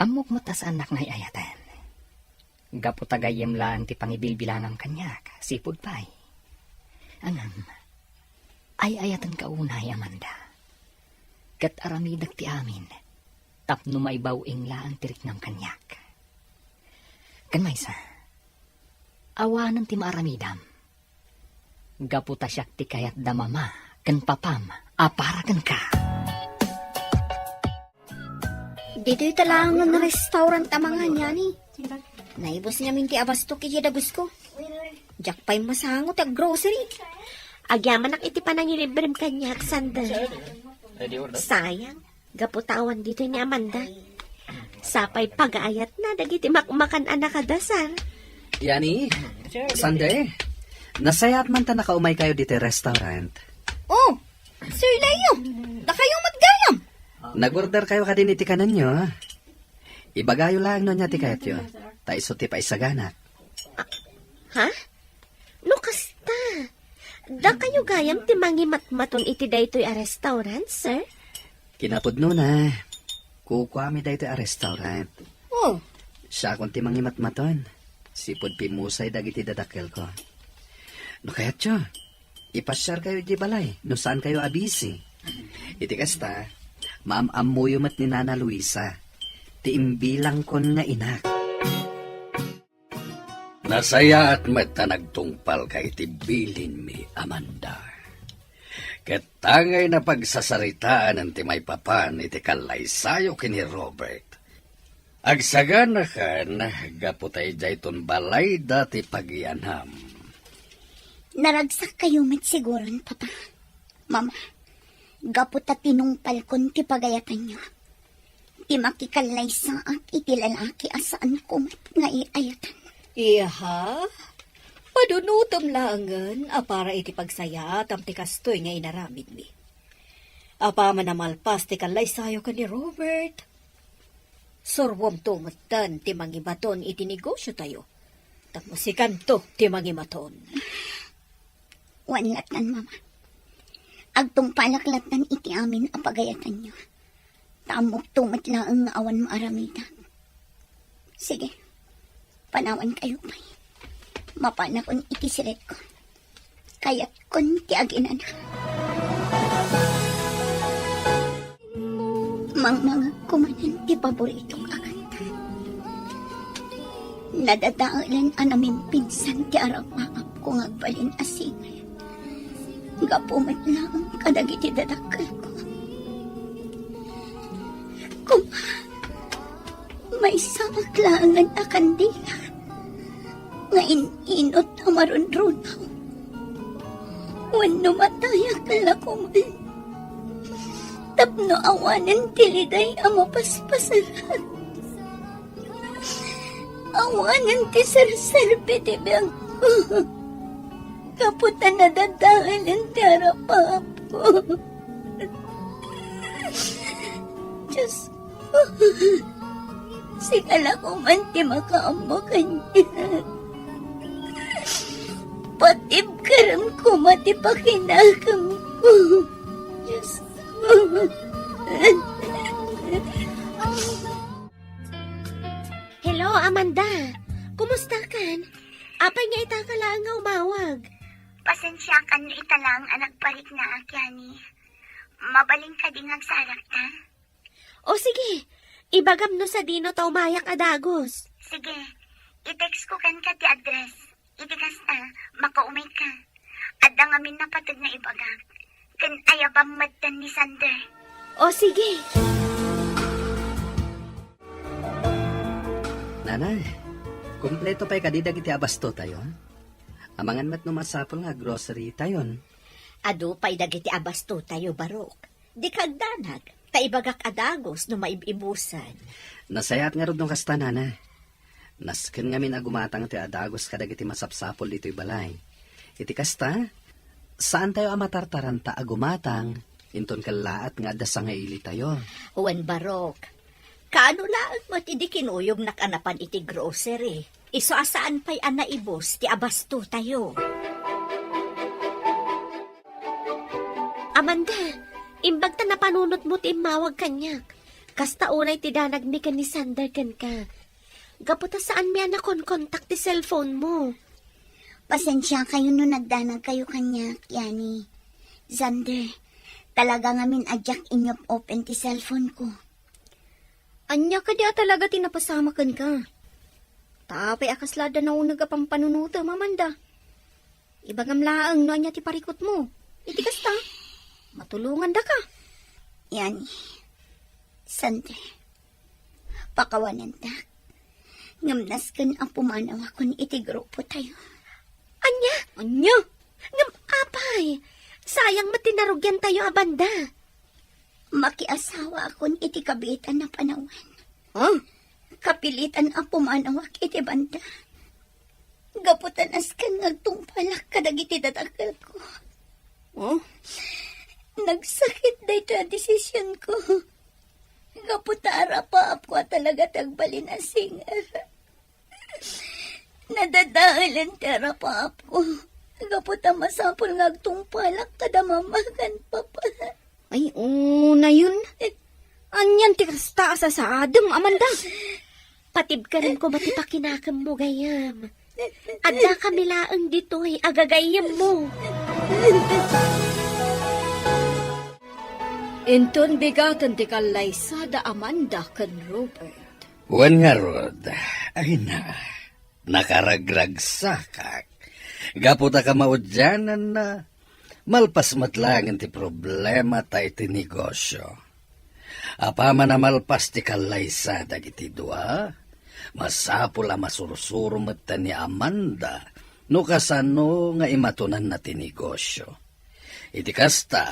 Ammok met a saannak nga ay-ayaten. Gapu ta gayyem laeng ti pangibilbilangam kaniak, sipud pay. Ngem, ay-ayatenka unay, Amanda. Ket aramidek ti amin, tapno maibaw-ing laeng ti riknam kaniak. Ken maysa, awanen ti maaramidam. Gapu ta siak ti kayat da mama ken papam a para kenka. Ditoy ta laeng nga restaurant a mangan, Yani. Naibus ngamin ti abastok iti dagusko. Diak pay masango ti aggrocery. Agyamanak iti panangilibrem kaniak, Sander. Sayang, gapu ta awan ditoy ni Amanda. Sapay pagaayatna dagiti makmakan a nakadasar. Yani, Sander, nasayaat man ta nakaumaykayo ditoy restaurant. Oh, Sir Leo, dakayo met gayam. Nag-order kayo kadin iti kanenyo. Ibagayo laeng no ania ti kayatyo, ta isu ti paisaganak. Ha? No kasta, Dakayo gayam ti mangimatmaton iti daytoy a restaurant, sir? Kinapudnona, kukuami daytoy a restaurant. Oh. Siakon ti mangimatmaton. Sipud pimmusay dagiti dadakkelko. No kayatyo, ipasiarkayo idiay balay no saankayo a busy. Iti kasta, maam-ammoyo met ni Nana Luisa, ti imbilangkon nga inak. Nasayaat met ta nagtungpalka iti bilinmi, Amanda. Ket tangay napagsasaritaan ti maipapan iti kallaysayo ken ni Robert. Agsaganakan gapu ta idiayton balayda ti pagianam. Naragsakkayo met siguron, Papa. Mama, gapu ta tinungpalkon ti pagayatanyo, ti makikallaysaak iti lalaki a saanko met nga iayatan. Iha? Padunutem laengen a para iti pagsayaatam ti kastoy nga inaramidmi. Apaman a malpas ti kallaysayo ken ni Robert, suruemto metten ti mangibaton iti negosiotayo. Tapno sikanto ti mangimaton. Wen lattan, Mama. Agtungpalak lattan iti amin a pagayatanyo. Ta ammokto met laeng nga awan maaramidak. Sige, panawankayo pay. Mapanakon iti siletko. Kayatkon ti aginana. Mangmangegko manen ti paboritok a kanta. Nadadaelen a namimpinsan ti arapaapko nga agbalin a singer. Gapu met laeng kadagiti dadakkelko. Koma, maysaak laengen a kandila nga in-inut a marunrunaw. Wenno matayak la koman tapno awanen ti liday a mapaspasarak. Awanen ti serserbi ti biagko. Gapu ta nadadaelen ti arapaapko. Diyos, sika la koman ti makaammo kaniak. Patibkerem koma ti pakinakemko. Diyos. Hello, Amanda. Kumusta kan? Apay nga ita ka laeng nga umawag? Pasensiakan no ita laeng a nagpariknaak, Yani. Mabalin kadi nga agsarakta? O sige, ibagam no sadino ta umayak a dagus. Sige, i-text ko kenka ti address. Iti kasta, makaumayka. Adda ngamin napateg nga ibagak. Ken ayabam metten ni Sander. O sige. Nanay, kompleto pay kadi dagiti abastotayo? Amangan met no masapul nga grocery tayon. Adu pay dagiti abastotayo, Barok. Dika agdanag, ta ibagak a dagus no maib-ibusan. Nasayaat ngarud no kasta, Nana. Nasken ngamin a gumatang ti adagus kadagiti masapsapul ditoy balay. Iti kasta, saantayo a matartaranta a gumatang, inton kellaat nga adda sangailitayo. Wen, Barok, kaano laeng met idi kinuyognak a napan iti grocery, isu a saan pay a naibus ti abastotayo? Amanda, imbag ta napanunotmo ti immawag kaniak. Kasta unay ti danagmi ken ni Sander kenka. Gapu ta saanmi a nakonkontak ti cellphone mo. Pasensiakayo no nagdanagkayo kaniak, Yani. Sander, talaga ngamin a diak inyop-open ti cellphone ko. Ania kadi a talaga ti napasamak kenka? Ta apay a kasla adda nauneg a pampanunotem, Amanda? Ibagam laeng no ania ti parikutmo. Iti kasta, matulongandaka. Yani, Sander, pakawanendak. Ngem nasken a pumanawakon iti grupotayo. Ania? Ania? Ngem apay, sayang met ti narugiantayo a banda. Makiasawaakon iti kabiitan a panawen. Ha? Kapilitan a pumanawak iti banda. Gapu ta nasken nga agtungpalak kadagiti dadakkelko. Oh? Nagsakit daytoy a desisionko. Gapu ta arapaapko a talaga ti agbalin a singer. Nadadaelen ti arapaapko. Gapu ta masapul nga agtungpalak kada mama ken papa. Ay, unayon. Anian ti kasta a sasaadem, Amanda? Patibkanen koma ti pakinakemmo, gayyem. Adda kami laeng ditoy a gagayyemmo. Inton bigaten ti kallaysada, Amanda ken Robert. Wen ngarud, ay na, nakaragragsakak. Gapu ta kamaudiananna, malpas met laengen ti problema ta iti negosio. Apaman a malpas ti kallaysa dagiti dua, masapul a masursuro metten ni Amanda no kasano nga imatonanna ti negosio. Iti kasta,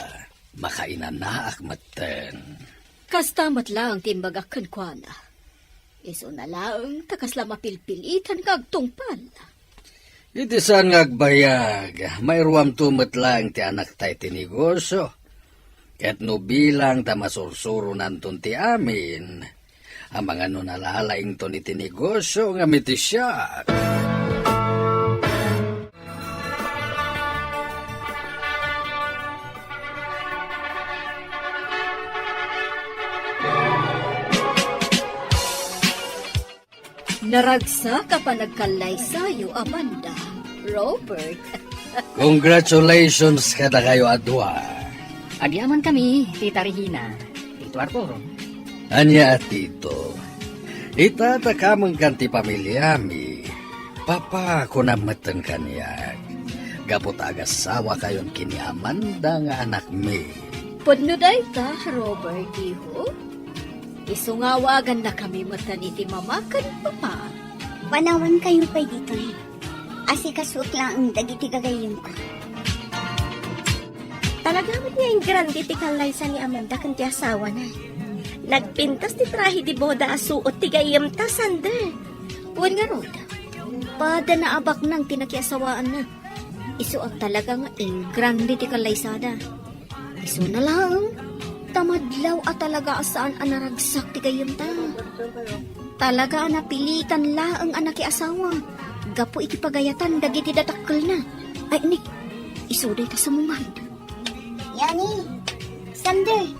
makainanaak metten. Kasta met laeng ti imbagak kenkuana. Isuna laeng ta kasla mapilpilitan nga agtungpal. Iti saan nga agbayag, mairuamto met laeng ti anakta iti negosio. Ket no bilang ta masursuronanton ti amin, amangan no nalalaington iti negosio ngem iti siak. Naragsak a panagkallaysayo, Amanda, Robert. Congratulations kadakayo a dua. Agyamankami, Tita Regina, Tito Arturo. Ania a Tito? Ita ta kamengkan ti pamiliami. Papa, kunam metten kaniak. Gapu ta agasawakayon ken ni Amanda nga anakmi. Pudno dayta, Robert, iho. Isu nga awagannakami metten iti mama ken papa. Panawankayo pay ditoy. Asikasuek laeng dagiti gagayyemko. Talaga met nga ingrande ti kallaysa ni Amanda ken ti asawana. Nagpintas ti trahe de boda a suot ti gayyemta, Sander. Wen ngarud, pada naabaknang ti nakiasawaanna. Isu a talaga nga ingrande ti kallaysada. Isuna laeng, ta madlaw a talaga a saan a naragsak ti gayyemta. Talaga a napilitan laeng a nakiasawa gapu iti pagayatan dagiti dadakkelna. Ay, ni, isu dayta sumungad. Yani, Sander,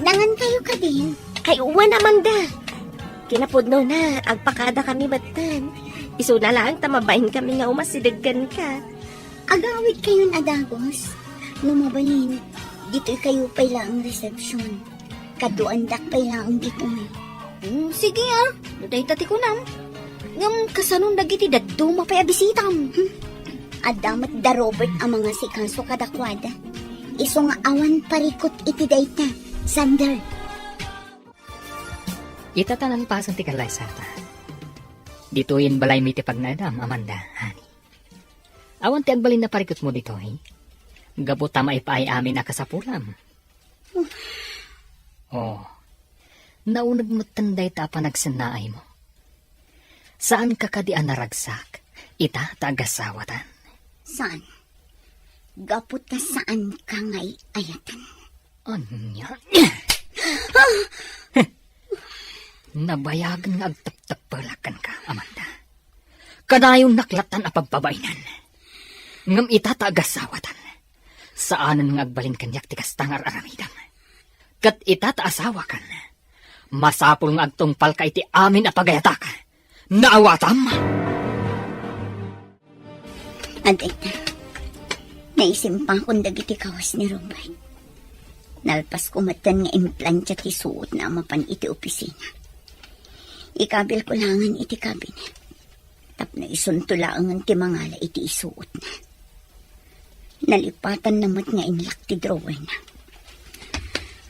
nangankayo kadin? Ay, wen, Amanda. Kinapudnona, agpakadakami metten. Isuna laeng ta mabainkami nga umasideg kenka. Agawidkayon a dagus. No mabalin, ditoykayo pay laeng resepsion. Kaduaandak pay laeng ditoy. Hmm, sige, ah. No dayta ti kunam. Ngem kasanon dagiti dadduma pay a bisitam? Hmm. Adda met da Robert a mangasikaso kadakuada. Isu nga awan parikut iti dayta, Sander. Ita ta nalpasen ti kallaysata. Ditoyen balaymi ti pagnaedam, Amanda, honey. Awan ti agbalin a parikutmo ditoy. Gapu ta maipaay amin a kasapulam. Oh, nauneg metten dayta a panagsennaaymo. Saanka kadi a naragsak ita ta agasawatan? Saan? Gapu ta saanka nga ay-ayatan. Ania? Nabayagen nga agteptepelak kenka, Amanda. Kanayon naklatan a pagpabainan. Ngem ita ta agasawatan, saanen nga agbalin kaniak ti kasta nga ar-aramidem. Ket ita ta asawakan, masapul nga agtungpalka iti amin a pagayatak. Naawatam? Adda ita, naisimpakon dagiti kawas ni Robert. Nalpasko metten nga implantia ti suotna a mapan iti opisina. Ikabilko laengen iti kabinet tapno isunto laengen ti mangala iti isuotna. Nalipatanna met nga inlak ti drawerna.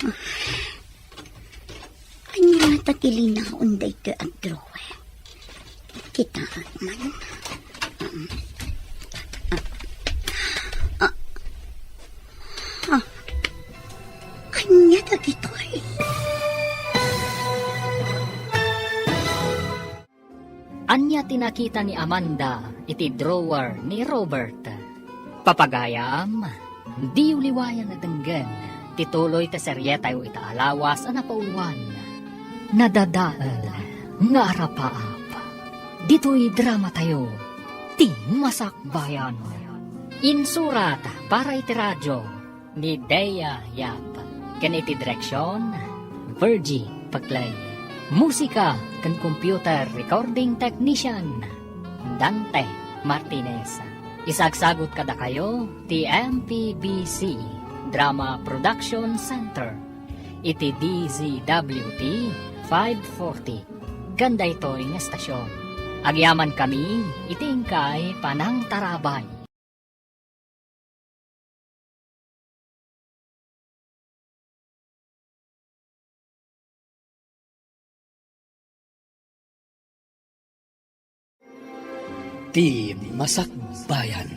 Ah. Ania ngata ti linaon daytoy a drawer? Kitaek man. Ah. Ah. Ania dagitoy? Ania ti nakita ni Amanda iti drawer ni Robert? Papagayam, diyo liwayan a denggen ti tuloy ti serietayo ita a lawas a napauluan, Nadadael nga Arapaap. Ditoy dramatayo, Ti Masakbayan. Insurat para iti radio ni Dea Yap, ken iti direksion, Virgie Paclay. Musika ken computer recording technician, Dante Martinez. Isagsagut kadakayo ti M P B C Drama Production Center iti D Z W T five forty. Ken daytoy nga estasion, agyamankami iti inkay panangtarabay. Ti Masakbayan.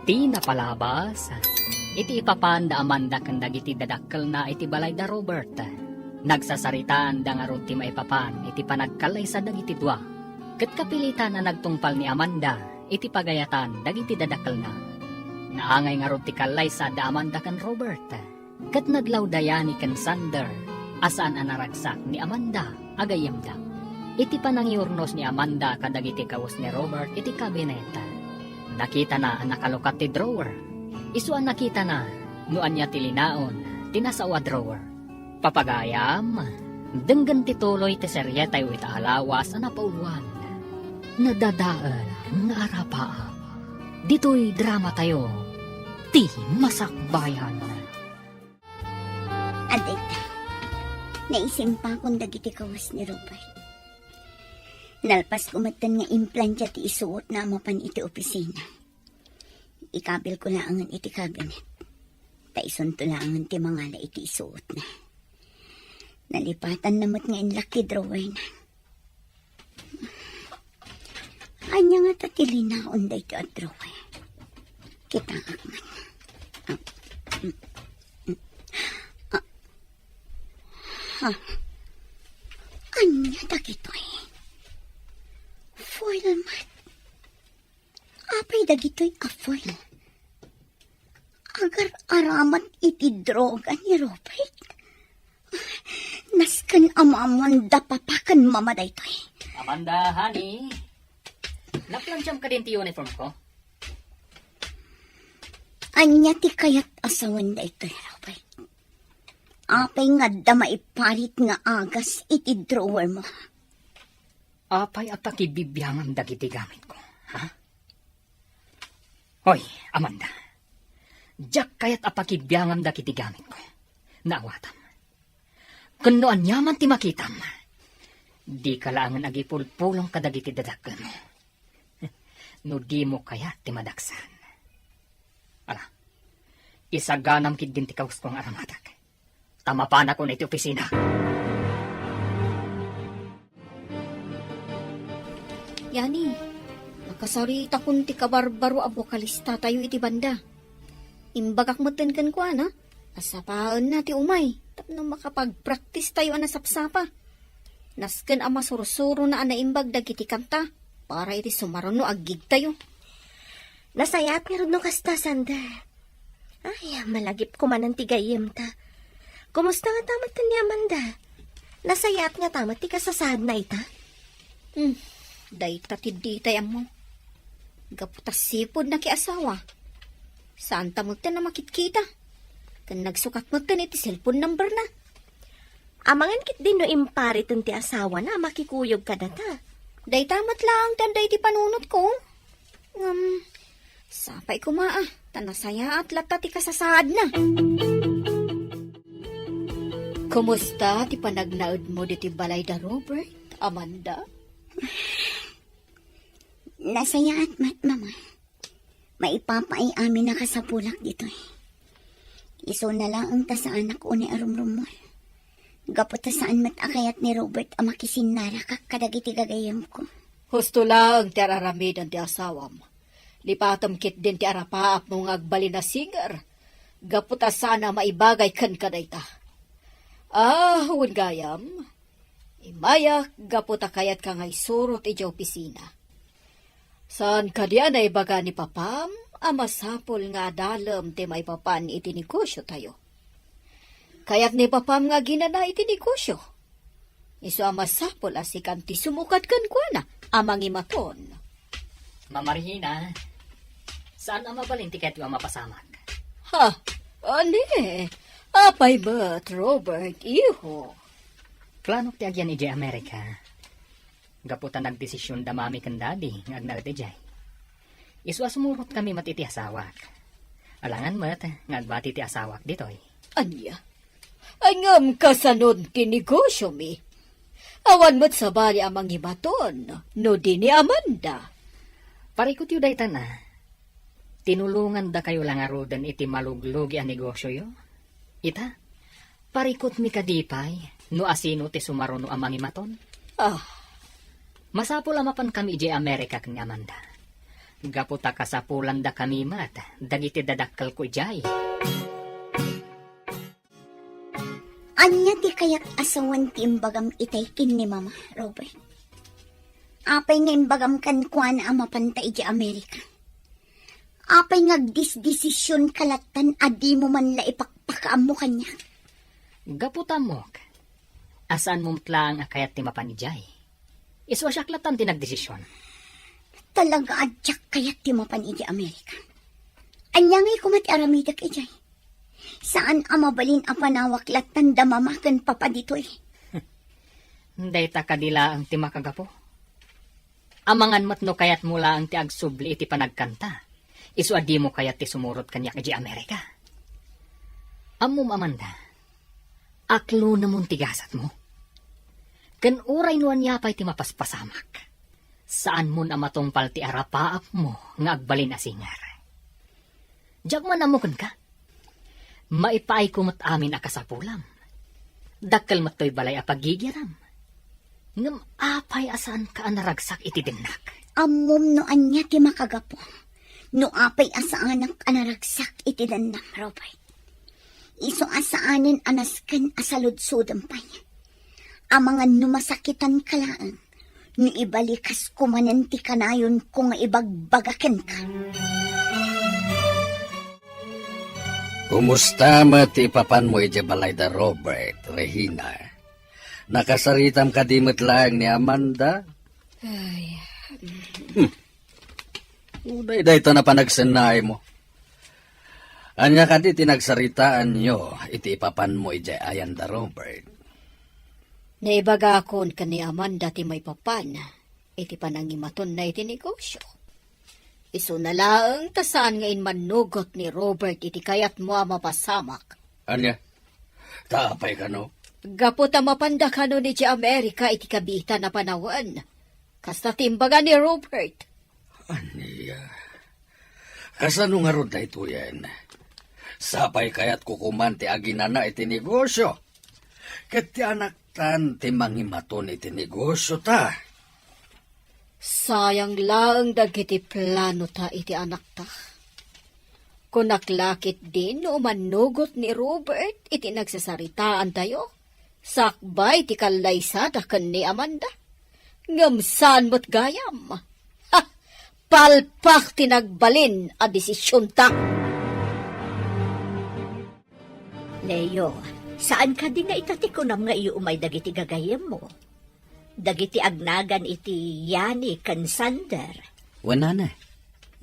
Ti napalabas, iti ipapan da Amanda ken dagiti dadakkelna iti balay da Robert. Nagsasaritaan da ngarud ti maipapan iti panagkallaysa dagiti dua. Ket kapilitan a nagtungpal ni Amanda iti pagayatan dagiti dadakkelna. Naangay ngarud ti kallaysa da Amanda ken Robert. Ket naglawda yani ken Sander a saan a naragsak ni Amanda a gayyemda. Iti panangiurnos ni Amanda kadagiti kawes ni Robert iti kabinet, nakitana a nakalukat ti drawer. Isu a nakitana no ania ti linaon ti nasao a drawer. Papagayam, denggen ti tuloy ti serietayo ita a lawas a napauluan. Nadadael nga arapaap. Ditoy dramatayo, Ti Masakbayan. Adda ita, naisimpakon dagiti kawes ni Robert. Nalpasko metten nga implantia ti isuotna a mapan iti opisina. Ikabilko laengen iti kabinet, ta isunto laengen ti mangala iti isuotna. Nalipatanna met nga inlak ti drawerna. Ania ngata ti linaon daytoy a drawer? Kitaak man. Ah, mm, mm. Ah. Ha? Ania dagitoy? Foil met. Apay dagitoy a foil? Agar-aramat iti droga ni Robert. Nasken a maammoan da papa ken mama daytoy. Amanda, honey, naplantiam kadin ti uniform ko? Ania ti kayat a sawen daytoy, Robert? Apay nga adda maiparit nga agas iti drawer mo? Apay a pakibibiangam dagiti gamitko, ha? Hoy, Amanda, diak kayat a pakibiangam dagiti gamitko. Naawatam. Ken no aniaman ti makitam, dika laengen agipulpulong kadagiti dadakkelmo. No dimo kayat ti madaksan. Ala, isaganam ketdin ti kawusko nga aramatek. Ta mapanakon iti opisina. Yani, nakasaritakon ti kabarbaro a bokalistatayo iti banda. Imbagak metten kenkuana a sapaenna ti umay tapno makapagpraktistayo a nasapsapa. Nasken a masursurona a naimbag dagiti kanta para iti sumaruno a gigtayo. Nasayaat ngarud no kasta, Sander. Ay, malagipko manen ti gayyemta. Kumusta ngata met ken ni Amanda? Nasayaat ngata met ti kasasaadna ita? Hmm, dayta ti ditay ammo. Gapu ta sipud nakiasawa, saanta metten a makitkita. Ken nagsukat metten iti cellphone numberna. Amangan ketdi no impariten ti asawana a makikuyog kadata. Dayta met laeng ti adda iti panunotko. Ngem, sapay koma a, ta nasayaat latta ti kasasaadna. Kumusta ti panagnaedmo ditoy balay da Robert, Amanda? Nasayaat met, Mama. Maipapaay amin a kasapulak ditoy. Isuna laeng ta saanak unay a rumrummuar. Gapu ta saan met a kayat ni Robert a makisinnarakak kadagiti gagayyemko. Husto laeng ti ar-aramiden ti asawam. Lipatem ketdin ti arapaapmo nga agbalin a singer. Gapu ta saan a maibagay kenka dayta. Ah, wen gayam, imayak gapu ta kayatka nga isurot idiay opisina. Saan kadi a naibaga ni papam a masapul nga adalem ti maipapan iti negosiotayo? Kayat ni papam nga aginana iti negosio. Isu a masapul a sikan ti sumukad kenkuana a mangimaton. Mama Regina, Saan a mabalin ti kayatyo a mapasamak? Ha? Ani? Apay met, Robert, iho? Planok ti agyan idiay Amerika. Gapu ta nagdesision da mami ken daddy nga agnaed idiay. Isu a sumurot kami met iti asawak. Alangan met nga agbati ti asawak ditoy. Ania? Ngem kasanon ti negosiomi? Awan met sabali a mangimaton no di ni Amanda. Parikutyo dayta na. Tinulongandakayo la ngaruden iti maluglugi a negosioyo. Ita, parikutmi kadi pay no asino ti sumaruno a mangimaton? Ah. Masapul a mapankami idiay Amerika ken ni Amanda. Gapu ta kasapulandakami met dagiti dadakkelko idiay. Ania ti kayat a sawen ti imbagam itay ken ni Mama, Robert? Apay nga imbagam kenkuana a mapanta idiay Amerika? Apay nga agdesdesisionka lattan a dimo man la ipakpakaammo kaniak? Gapu ta ammok a saanmo met laeng a kayat ti mapan idiay. Isu a siak lattan ti nagdesision. Talaga a diak kayat ti mapan idiay Amerika. Ania ngay koma ti aramidek idiay? Saan a mabalin a panawak lattan da Mama ken Papa ditoy. Dayta kadi laeng ti makagapu. Amangan met no kayatmo laeng ti agsubli iti panagkanta, isu a dimo kayat ti sumurot kaniak idiay Amerika. Ammom, Amanda, aklonemon ti gasatmo. Ken uray no ania pay ti mapaspasamak, saanmon a matungpal ti arapaapmo nga agbalin a singer. Diak man ammo kenka. Maipaayko met amin a kasapulam. Dakkel met toy balay a pagigiram. Ngem apay a saanka a naragsak iti dennak? Ammom no ania ti makagapu. No apay a saanak a naragsak iti dennam, Robert. Isu a saanen a nasken a saludsodem pay. Amangan no masakitanka laeng, no ibalikas komanen ti kanayonko nga ibagbaga kenka. Kumusta met ti ipapanmo idiay balay da Robert, Regina? Nakasaritam kadi met laeng ni Amanda? Ay. Hmm. Uray dayta a panagsennaymo. Ania kadi ti nagsaritaanyo iti ipapanmo idiay ayan da Robert? Naibagakon ken ni Amanda ti maipapan iti panangimatonna iti negosio. Isuna laeng ta saan nga immannugot ni Robert iti kayatmo a mapasamak. Ania? Ta apay kano? Gapu ta mapanda kanon idiay Amerika iti kabiitan a panawen. Kasta ti imbaga ni Robert. Ania? Kasano ngarud daytoyen? Sapay kayatko koman ti aginana iti negosio. Ket ti anaktan ti mangimaton iti negosio ta. Sayang laeng dagiti plano ta iti anakta. Kunak la ketdin no umannugot ni Robert iti nagsasaritaantayo, sakbay ti kallaysada ken ni Amanda. Ngem saan met gayam. Ha! Palpak ti nagbalin a desisionta. Leo, saan kadi nga ita ti kunam nga iyu umay dagiti gagayyemmo? Dagiti agnagan iti Yani ken Sander. Wen, nana,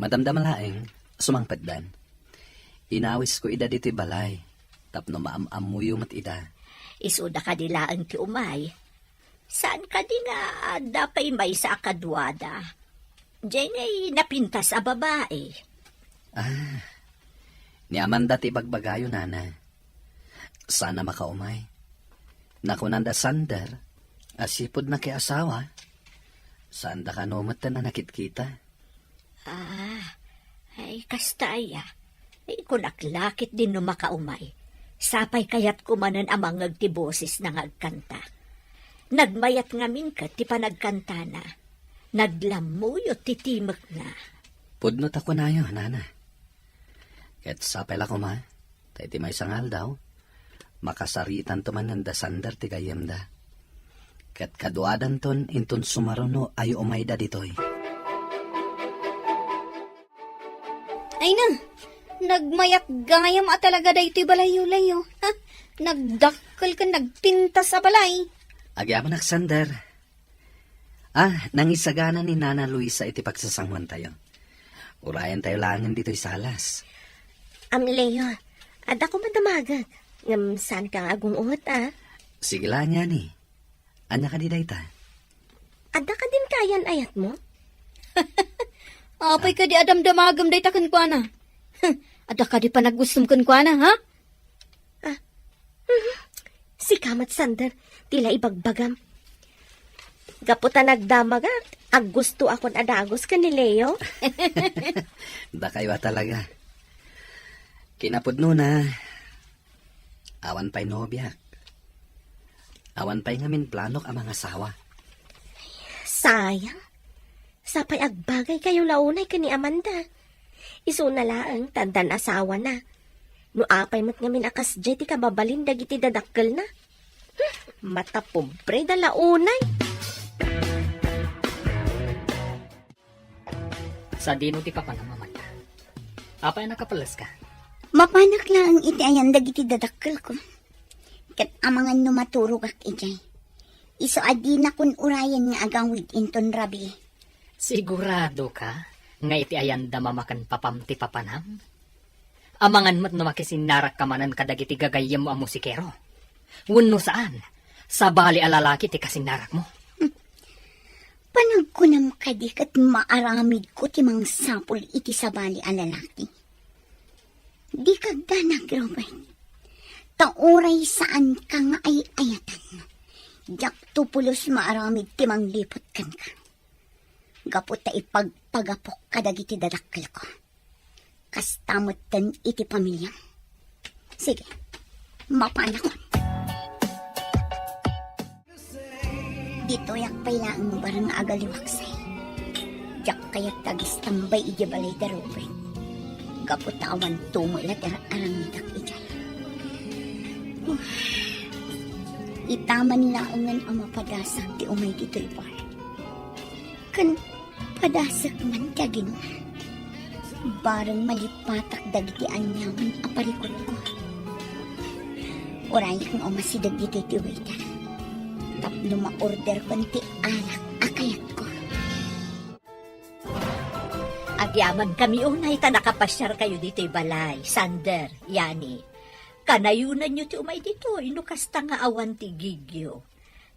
madamdama laeng, sumangpetdan. Inawisko ida ditoy balay, tapno maam-ammoyo met ida. Isuda kadi laeng ti umay. Saan kadi nga adda pay maysa a kaduada? Diay ngay napintas a babai. Ah, ni Amanda ti ibagbagayo, nana. Saan a makaumay. Nakunanda Sander a sipud nakiasawa, saanda kano metten a nakitkita. Ah, ay, kasta aya. Ay, kunak la ketdin no makaumay. Sapay kayatko manen a mangngeg ti bosesna nga agkanta. Nagmayat ngamin ket ti panagkantana. Naglammuyo ti timekna. Pudno ta kunayo, nana. Ket sapay la koma, ta iti maysa nga aldaw, makasaritanto manen da Sander ti gayyemda. Ket kaduadanton inton sumaruno a umayda ditoy. Ay na, nagmayat gayam a talaga daytoy balayyo, Leo. Ha? Nagdakkel ken nagpintas a balay. Agyamanak, Sander. Ah, nangisagana ni Nana Luisa iti pagsasanguantayo. Urayan tayo laengen ditoy salas. Am, Leo, adda koma damagek. Ngem saan ka nga agung-ot, a? Sige la, Yani. Ania kadi dayta? Adda kadin kaayan-ayatmo? Apay kadi a damdamagem dayta kenkuana? Adda kadi panagustom kenkuana, ha? Ah. Mhm. Sika met, Sander, ti la ibagbagam. Gapu ta nagdamagak, aggustoakon a dagus ken ni Leo. Dakayo a talaga. Kinapudnona, awan pay nobiak. Awan pay ngamin planok a mangasawa. Sayang. Sapay agbagaykayo la unay ken ni Amanda. Isuna laeng ta addan asawana. No apay met ngamin a kasdiay ti kababalin dagiti dadakkelna. Hmm, matapobreda la unay. Sadino ti papanam, Amanda? Apay a nakapelleska? Mapanak laeng iti ayan dagiti dadakkelko. Ket amangan no maturogak idiay. Isu a dinakon urayen nga agawid inton rabii. Siguradoka nga iti ayanda mama ken papam ti papanam? Amangan met no makisinnarakka manen kadagiti gagayyemmo a musikero. Wenno saan, sabali a lalaki ti kasinnarakmo. Panagkunam kadi ket maaramidko ti mangsapul iti sabali a lalaki? Dika agdanag, Robert. Ta uray saanka nga ay-ayatan, diakto pulos maaramid ti mangliput kenka. Gapu ta ipagpagapok kadagiti dadakkelko. Kasta metten iti pamiliam. Sige, mapanakon. Ditoyak pay laeng bareng nga agaliwaksay. Diak kayat nga agistambay idiay balay da Ruben. Gapu ta awan tumo la ti ar-aramidek idiay. Itaman laengen a mapadasak ti umay ditoy bar. Ken padasak man ti aginum. Bareng malipatak dagiti aniaman a parikutko. Urayek nga umasideg ditoy ti waiter tapno ma-orderkon ti arak a kayatko. Agyamankami unay ta nakapasiarkayo ditoy balay, Sander, Yani. Kanayonanyo ti umay ditoy no kasta nga awan ti gigyo.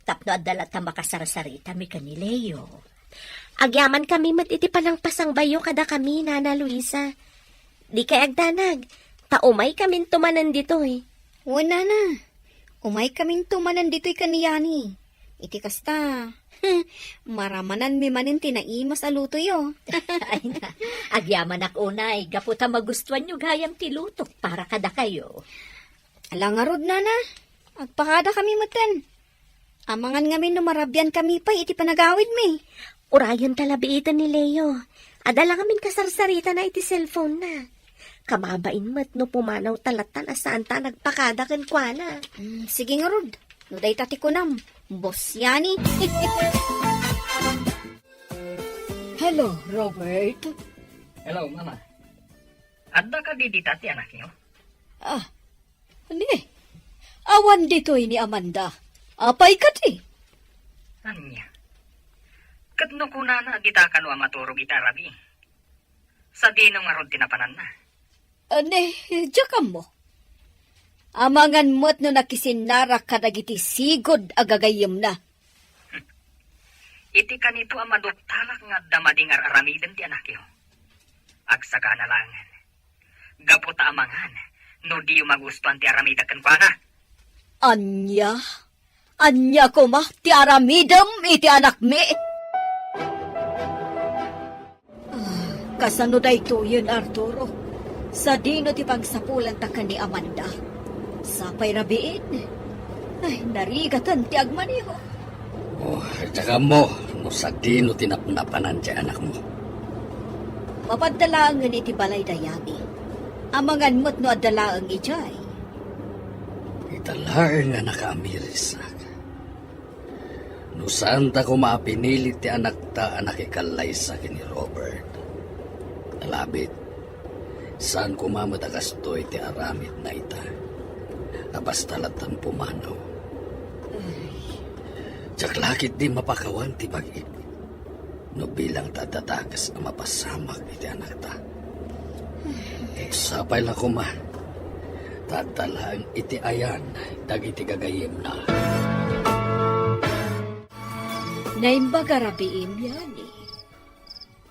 Tapno adda latta makasarsaritami ken ni Leo. Agyamankami met iti panangpasangbayo kadakami, Nana Luisa. Dikay agdanag, ta umaykaminto manen ditoy. Wen, Nana. Umaykaminto manen ditoy ken ni Yani. Iti kasta, maramananmi manen ti naimas a lutoyo. Ay na, agyamanak unay, gapu ta magustuanyo gayam ti lutok para kadakayo. Ala ngarud, Nana. Agpakadakami metten. Amangan ngamin no marabiankami pay iti panagawidmi. Urayenta la biiten ni Leo. Adda la ngamin kasarsaritana iti cellphone-na. Kababain met no pumanawta latta a saanta a nagpakada kenkuana. Mm, sige ngarud. No dayta ti kunam, Boss Yani. Hello, Robert. Hello, Mama. Adda kadi dita ti anakyo? Ah, ni, awan ditoy ni Amanda. Apay kadi? Ania? Ket no kunana a dita kano a maturog iti arabi, sadino ngarud ti napananna? Ah, ni, diak ammo. Amangan met no nakisinnarak kadagiti sigud a gagayyemna. Iti kanito a maduktalak nga adda madi nga ar-aramiden ti anakyo. Agsagana laengen. Gapu ta amangan no diyo magustuan ti aramidek kenkuana. Ania? Ania koma ti aramidem iti anakmi? Ah, kasano daytoyen, Arturo? Sadino ti pagsapulanta ken ni Amanda? Sapay rabiin. Ay, narigaten ti agmaneho. Oh, diak ammo no sadino ti napnapanan ti anakmo. Mapadda laengen iti balay da Yani. Amangan met no adda laeng idiay. Ita laeng a nakaamirisak. No saanta koma a pinili ti anakta a nakikallaysa ken ni Robert. Alabit, saan koma met a kastoy ti aramidna ita. A basta lattan pumanaw. Diak la ketdi mapakawan ti bag-ip. No bilang ta adda dakes a mapasamak iti anakta. Sapay la koma, ta adda laeng iti ayan dagiti gagayyemna. Naimbag a rabiim, Yani.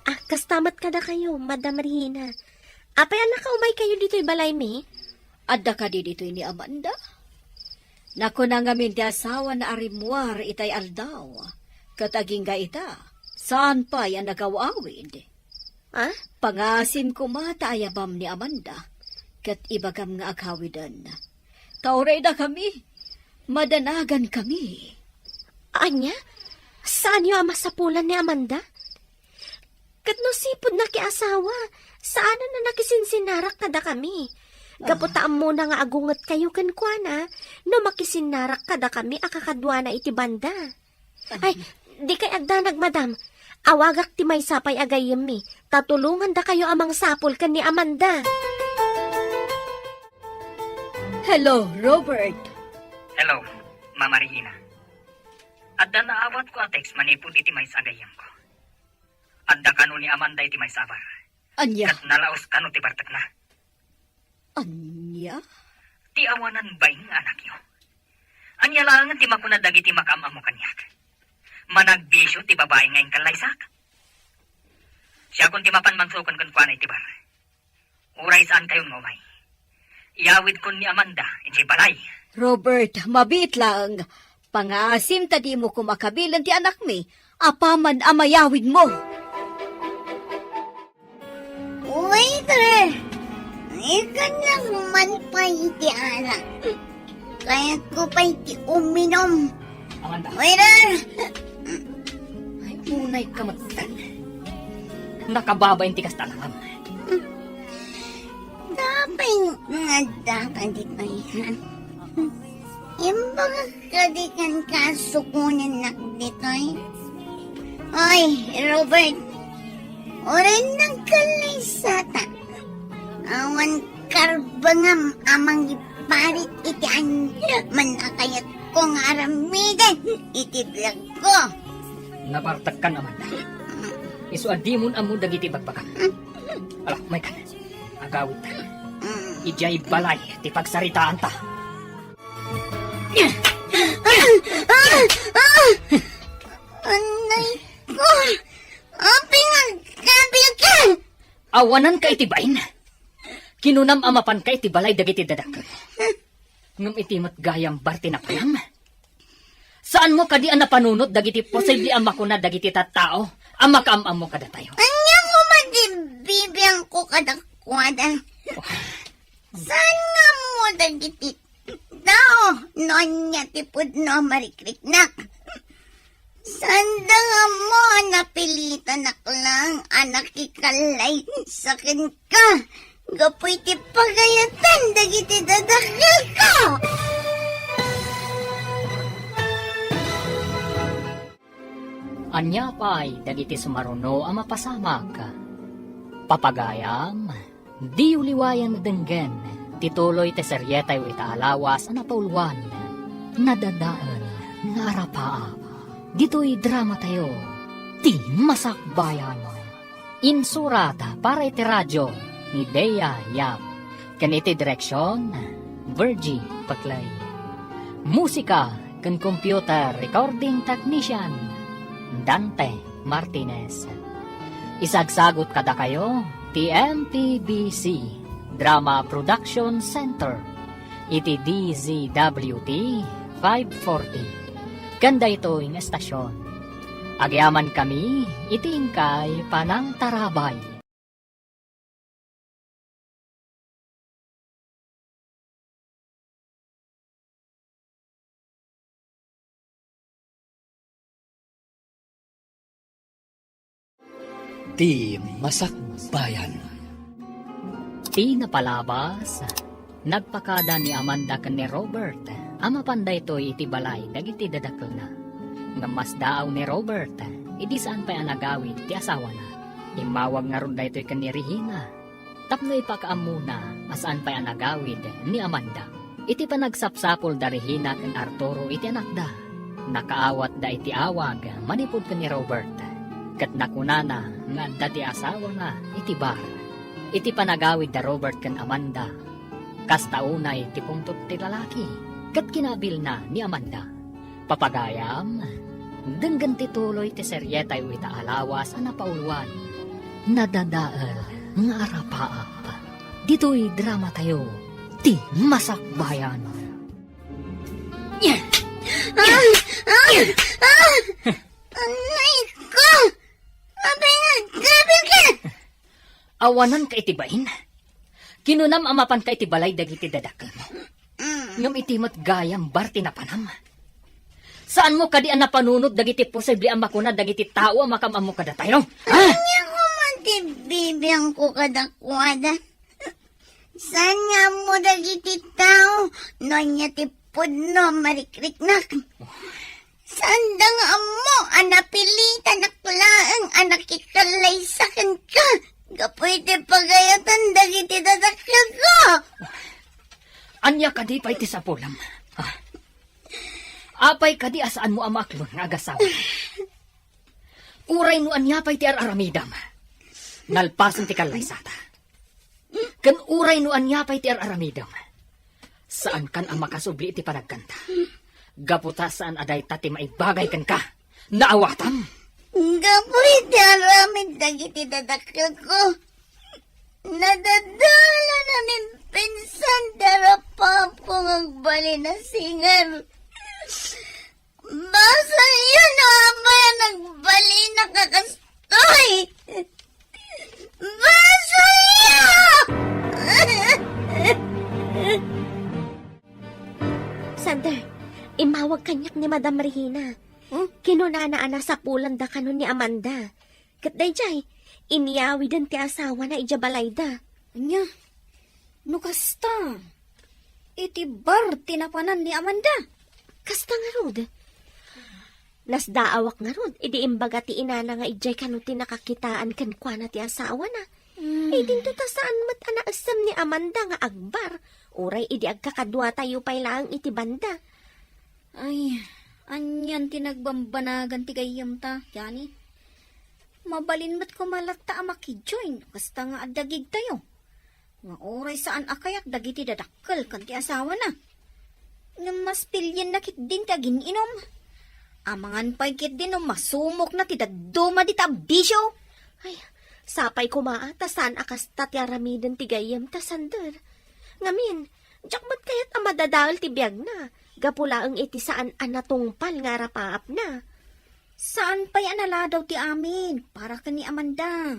Ah, kasta met kadakayo, Madam Regina. Apay a nakaumaykayo ditoy balaymi? Adda kadi ditoy ni Amanda? Nakuna ngamin ti asawana a rimmuar itay aldaw, ket agingga ita, saan pay a nagaw-awid. Ah? Pangasim koma ta ayabam ni Amanda, ket ibagam nga aghawiden. Ta uray dakami, madanagankami. Ania? Saanyo a masapulan ni Amanda? Ket no sipud nakiasawa, saanen a nakisinsinnarak kadakami. Gapu ta ammona nga agungetkayo kenkuana, no makisinnarak kadakami a kakaduana iti banda. Ay, dikay agdanag, madam. Awagak ti maysa pay a gayyemmi, ta tulongandakayo a mangsapul ken ni Amanda. Hello, Robert. Hello, Mama Regina. Adda naawatko a text manipud iti maysa a gayyemko. Adda kano ni Amanda iti maysa a bar. Ania? Ket nalaos kano ti bartekna. Ania? Ti awanan bain nga anakyo. Ania laengen ti makuna dagiti makaam-ammo kaniak? Managbisio ti babai nga inkallaysak. Siakon ti mapan mangsukon kenkuana iti bar. Uray saankayon nga umay, iyawidkon ni Amanda idiay balay. Robert, mabiit laeng. Pangasim ta dimo koma kabilen ti anakmi apaman a mayawidmo. Waiter! Ikannak man pay iti arak. Kayatko pay ti uminom. Amanda. Waiter! Ay, unayka met. Nakababain ti kasta a langam. Apay nga adda ka ditoy, ha? Imbagak kadi kenka a sukonennak ditoy? Oy, Robert, uray nagkallaysata. Awan karbengam a mangiparit iti ania man a kayatko nga aramiden iti biagko. Nabartekkan, Amanda. Isu a dimon ammo dagiti ibagbagam. Ala, umaykan. Agawidta. Idiay balay ti pagsaritaanta. Anay ko! Apay nga agkabiag ka? Awananka iti bain. Kinunam a mapanka iti balay dagiti dadakkel. Ngem iti met gayam bar ti napanam. Saanmo kadi a napanunot dagiti posible a makuna dagiti tattao a makaam-ammo kadatayo? Ania koma ti bibiangko kadakuada? Saan nga ammo dagiti tao no ania ti pudno a marikriknak? Saanda nga ammo a napilitanak laeng a nakikallaysa kenka gapu iti pagayatan dagiti dadakkelko. Ania pay dagiti sumaruno a mapasamak? Papagayam, diyo liwayan denggen ti tuloy ti serietayo ita a lawas a napauluan, Nadadael nga Arapaap. Ditoy dramatayo, Ti Masakbayan. Insurat para iti radio ni Bea Yap, ken iti direksion, Virgie Paclay. Musika ken computer recording technician, Dante Martinez. Isagsagut kadakayo ti M P B C Drama Production Center iti D Z W T five forty. Ken daytoy nga estasion, agyamankami iti inkay panangtarabay. Ti Masakbayan. Ti napalabas, nagpakada ni Amanda ken ni Robert a mapan daytoy iti balay dagiti dadakkelna. Ngem masdaaw ni Robert idi saan pay a nagawid ti asawana. Immawag ngarud daytoy ken ni Regina tapno ipakaammona a saan pay a nagawid ni Amanda. Iti panagsapsapul da Regina ken Arturo iti anakda, nakaawatda iti awag manipud ken ni Robert. Ket nakunana nga adda ti asawana iti bar. Iti panagawid da Robert ken Amanda, kasta unay ti pungtot ti lalaki, ket kinaabilna ni Amanda. Papagayam, denggen ti tuloy ti serietayo ita a lawas a napauluan, Nadadael nga Arapaap. Ditoy dramatayo, ti Masakbayan. Ah! Ah! Ah! Aray ko! Apay nga aggabi ka? Awananka iti bain? Kinunam a mapanka iti balay dagiti dadakkelmo. Mm. Ngem iti met gayam bar ti napanam. Saanmo kadi a napanunot dagiti posible a makuna dagiti tao a makaam-ammo kadatayo? Ha? Ania koma ti bibiangko kadakuada? Saan nga ammo dagiti tao no ania ti pudno a marikriknak? Saanda nga ammo a napilitanak laeng a nakikallaysa kenka gapu iti pagayatan dagiti dadakkelko. Ania kadi pay ti sapulam? Ha? Apay kadi a saanmo a maaklon nga agasawa? Uray no ania pay ti ar-aramidam, nalpasen ti kallaysata. Ken uray no ania pay ti ar-aramidem, saankan a makasubli iti panagkanta. Gapu ta saan a dayta ti maibagay kenka. Naawatam? Gapu iti aramid dagiti dadakkelko, nadadalan a mimpinsan ti arapapko nga agbalin a singer. Basolyo no apay a nagbalin a kastoy! Basolyo! Sander, immawag kaniak ni Madam Regina. Hmm? Kinunana a nasapulanda kano ni Amanda. Ket daydiay, inyawiden ti asawana idiay balayda. Ania? No kasta, iti bar ti napanan ni Amanda? Kasta ngarud. Nasdaawak ngarud idi imbaga ti inana nga idiay kano ti nakakitaan kenkuana ti asawana. Hmm. Idinto ta saan met a naessem ni Amanda nga agbar, uray idi agkakaduatayo pay laeng iti banda. Ay, anian ti nagbambanagan ti gayyemta, Jani? Mabalin met koma latta a makijoin, kasta nga adda gigtayo. Nga uray saan a kayat dagiti dadakkel ken ti asawana. Ngem mas pilienna ketdin ti agin-inom. Amangan pay ketdin no masumokna ti dadduma dita a bisio. Ay, sapay koma a ta saan a kasta ti aramiden ti gayyemta, Sander. Ngamin, diak met kayat a madadael ti biagna, gapu laeng iti saan a natungpal nga arapaapna. Saan pay a naladaw ti amin para ken ni Amanda.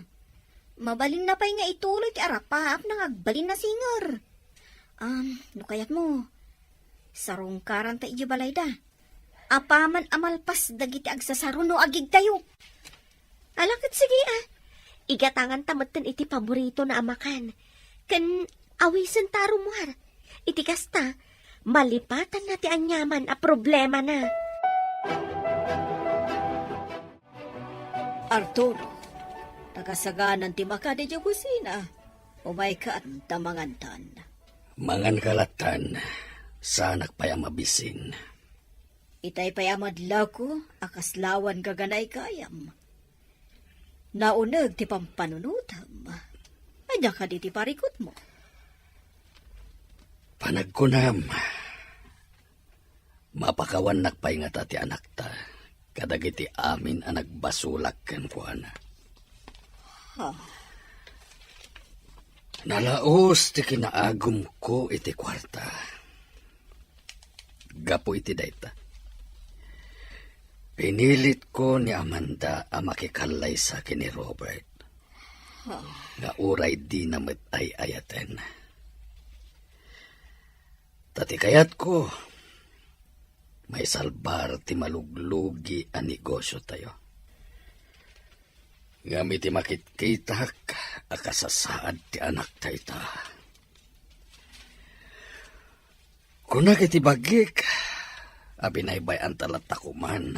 Mabalinna pay nga ituloy ti arapaapna nga agbalin a singer. Am, no kayatmo, sarungkaranta idiay balayda. Apaman a malpas dagiti agsasaro no agigtayo. Ala ket sige a. Igatanganta metten iti paboritona a makan. Ken awisenta a rummuar. Iti kasta, malipatanna ti aniaman a problemana. Arturo, nakasaganan ti makadi idiay kusina. Umayka ta mangantan. Manganka lattan, saanak pay a mabisin. Itay pay a madlawko a kaslawan gaganay gayam. Nauneg ti pampanunotam. Ania kadi ti parikutmo? Panagkunam, mapakawannak pay ngata ti anakta kadagiti amin a nagbasolak kenkuana. Ha? Nalaos ti kinaagumko iti kuarta. Gapu iti dayta, pinilitko ni Amanda a makikallaysa ken ni Robert. Ha? Nga uray dina met ay-ayaten. Ta ti kayatko, maisalbar ti maluglugi a negosiotayo. Ngem iti makitkitak a kasasaad ti anakta ita, kunak iti bagik a binaybay-anta latta koman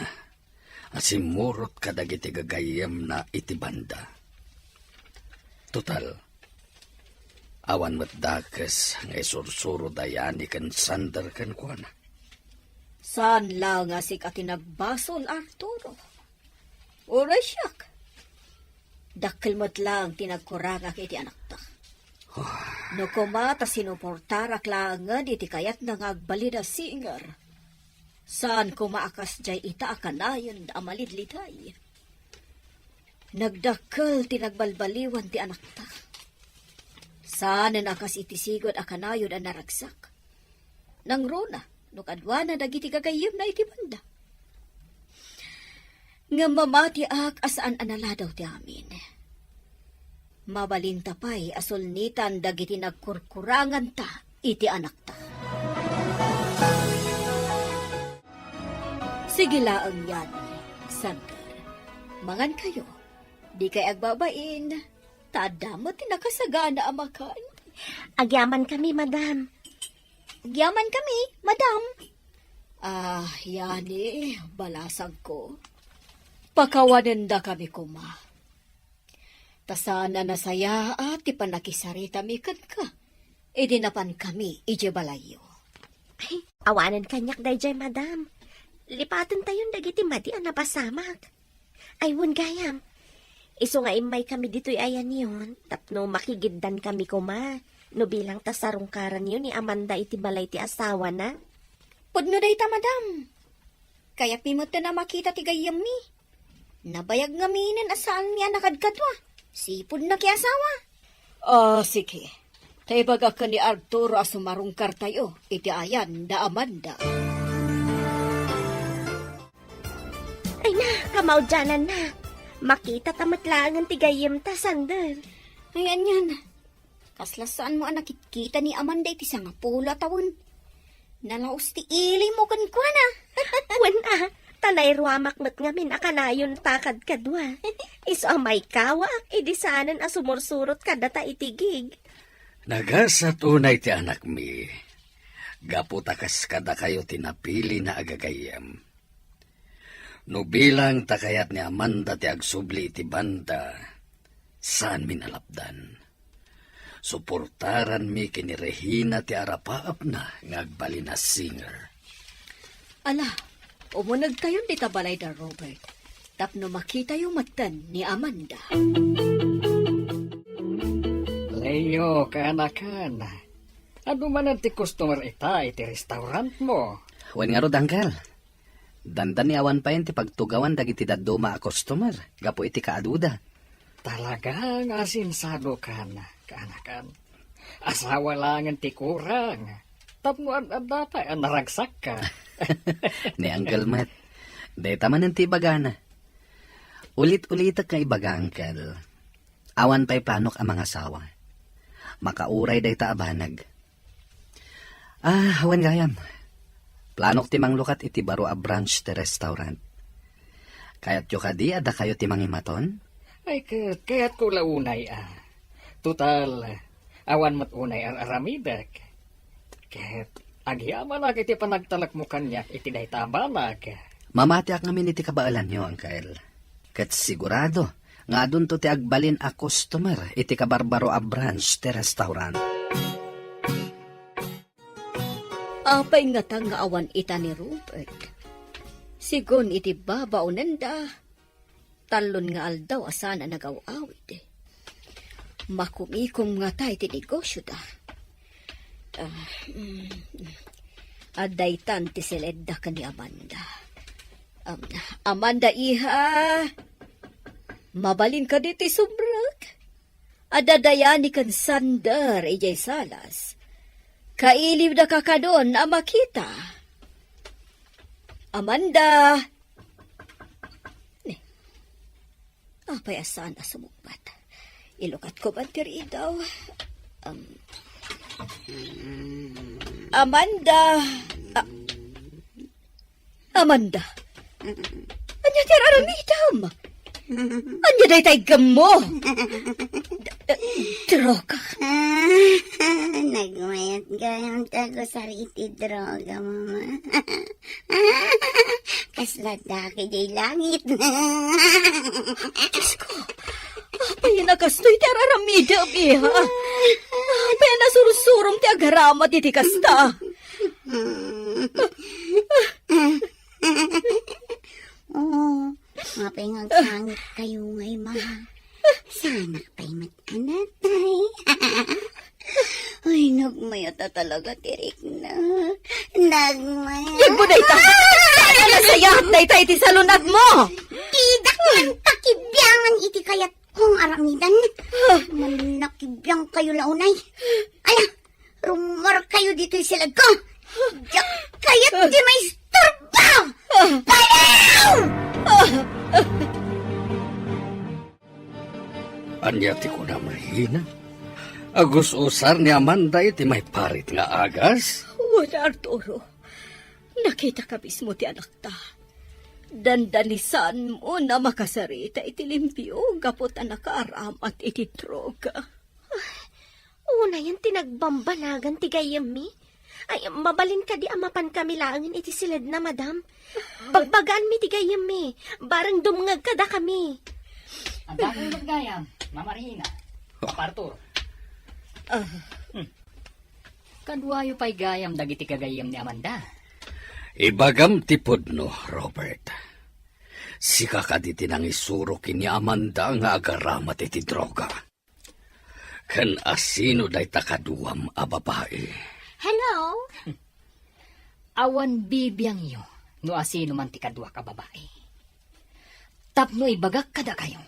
a simmurot kadagiti gagayyemna iti banda. Total, awan met dakes nga isursuro dayta ni ken Sander kenkuana. Saan la nga sika ti nagbasol, Arturo. Uray siak, Dakkel met laeng ti nagkurangak iti anakta. No koma ta sinuportarak laengen iti kayatna nga agbalin a singer, saan koma a kasdiay ita a kanayon a malidliday. Nagdakkel ti nagbalbaliwan ti anakta. Saanen a kas iti sigud a kanayon a naragsak. Nangruna no kaduana dagiti gagayyemna iti banda. Ngem mamatiak a saan a naladaw ti amin. Mabalinta pay a sulnitan dagiti nagkurkuranganta iti anakta. Sige laeng, Yani, Sander. Mangankayo. Dikay agbabain. Ta adda met ti nakasagana a makan. Agyamankami, madam. Agyamankami, madam. Ah, Yani, balasagko. Pakawanendakami koma. Ta saan a nasayaat ti pannakisaritami kenka idi napankami idiay balayyo. Ay, awanen kaniak daydiay, madam. Lipatentayon dagiti madi a napasamak. Ay, wen gayam. Isu nga immaykami ditoy a yanion tapno makigiddankami koma no bilang ta sarungkaranyo ni Amanda iti balay ti asawana. Pudno dayta, madam. Kayatmi metten a makita ti gayyemmi. Nabayag ngaminen a saanmi a nakadkadua. Sipud nakiasawa. Ah, sige. Ta ibagak ken ni Arturo a sumarungkartayo iti ayan da Amanda. Ay na, kamaudiananna. Makitata met laengen ti gayyemta, Sander. Ay, anian. Kasla saanmo a nakitkita ni Amanda iti sangapulo a tawen. Nalaus ti ilimmo kenkuana. Wen a, ta nairuamak met ngamin a kanayonta kadkadua. Isu a maikawaak idi saanen a sumursurot kadata iti gig. Nagasat unay ti anakmi, gapu ta kas kadakayo ti napilina a gagayyem. No bilang ta kayat ni Amanda ti agsubli iti banda, saanmi a lapdan. Suportaranmi ken ni Regina ti arapaapna nga agbalin a singer. Ala, umunegtayon dita balay da Robert, tapno makitayo metten ni Amanda. Leo, kaanakan, adu manen ti customer ita iti restaurantmo? Wen ngarud, Uncle. Dandani awan payen ti pagtugawan dagiti dadduma a customer gapu iti kaaduda. Talaga nga asinsadokan, kaanakan. Asawa laengen ti kurang. Tapno ad-adda pay a naragsakka. Ni Uncle met, dayta manen ti ibagana. Ulit-ulitek nga ibaga, Uncle. Awan pay planok a mangasawa. Makauray dayta a banag. Ah, awan gayam. Planok ti manglukat iti baro a branch ti restaurant. Kayatyo kadi a dakayo ti mangimaton? Ay, ket kayatko la unay a. Total, awan met unay ar-aramidek. Ket agyamanak iti panagtalekmo kaniak iti dayta a banag. Mamatiak ngamin iti kabaelanyo, Uncle. Ket sigurado nga adunto ti agbalin a customer iti kabarbaro a branch ti restaurant. Apay ngata nga awan ita ni Robert? Sigun iti babaonenda, tallon nga aldaw a saan a nagaw-awid. Makumikom ngata iti negosyoda. Ah, mm, adda itan ti siledda ken ni Amanda. Um, Amanda, iha, mabalin kadi ti subrak? Adda da Yani ken Sander idiay salas. Kailiwda kakadon a makita. Amanda! Ni, apay a saan a sumungbat? Ilukatko man ti riidaw. Um, Amanda! Ah, Amanda, ania ti ar-aramidem? Ania dayta iggemmo? D-, eh, droga. Nagmayat gayam ti agusar iti droga, Mama. Kasla dake diay langit. Diyos ko, apay a nakastoy ti ar-aramidem, iha? Apay a nasursurom ti agaramat iti kasta? Oo, apay nga agsangit kayo nga ima? Saanak pay met a natay. Ay, nagmayat a talaga ti rikna. Nagmayat. Yegmo dayta. Saan a nasayaat dayta iti salun-atmo? Didak man pakibiangan iti kayatko nga aramidan. Manakibiang kayo la unay. Ala, rummuar kayo ditoy siledko. Diak kayat ti maistorbo. Baliw! Ania ti kunam, Regina? Agus-usar ni Amanda iti maiparit nga agas? Wen, Arturo. Nakitaka mismo ti anakta. Dandanisanmo a makasarita iti limpio gapu ta nakaaramat iti droga. Unayen ti nagbambanagan ti gayyemmi. Ay, mabalin kadi a mapankami laengen iti siledna, madam? Bagbagaanmi ti gayyemmi. Bareng dumngeg kadakami. Addayo met gayam, Mama Regina, Papa Arturo. Ah. Hmm. Kaduayo pay gayam dagiti gagayyem ni Amanda. Ibagam ti pudno, Robert. Sika kadi ti nangisuro ken ni Amanda nga agaramat iti droga? Ken asino dayta kaduam a babai? Hello? Awan bibiangyo no asino man ti kaduak a babai. Tapno ibagak kadakayo,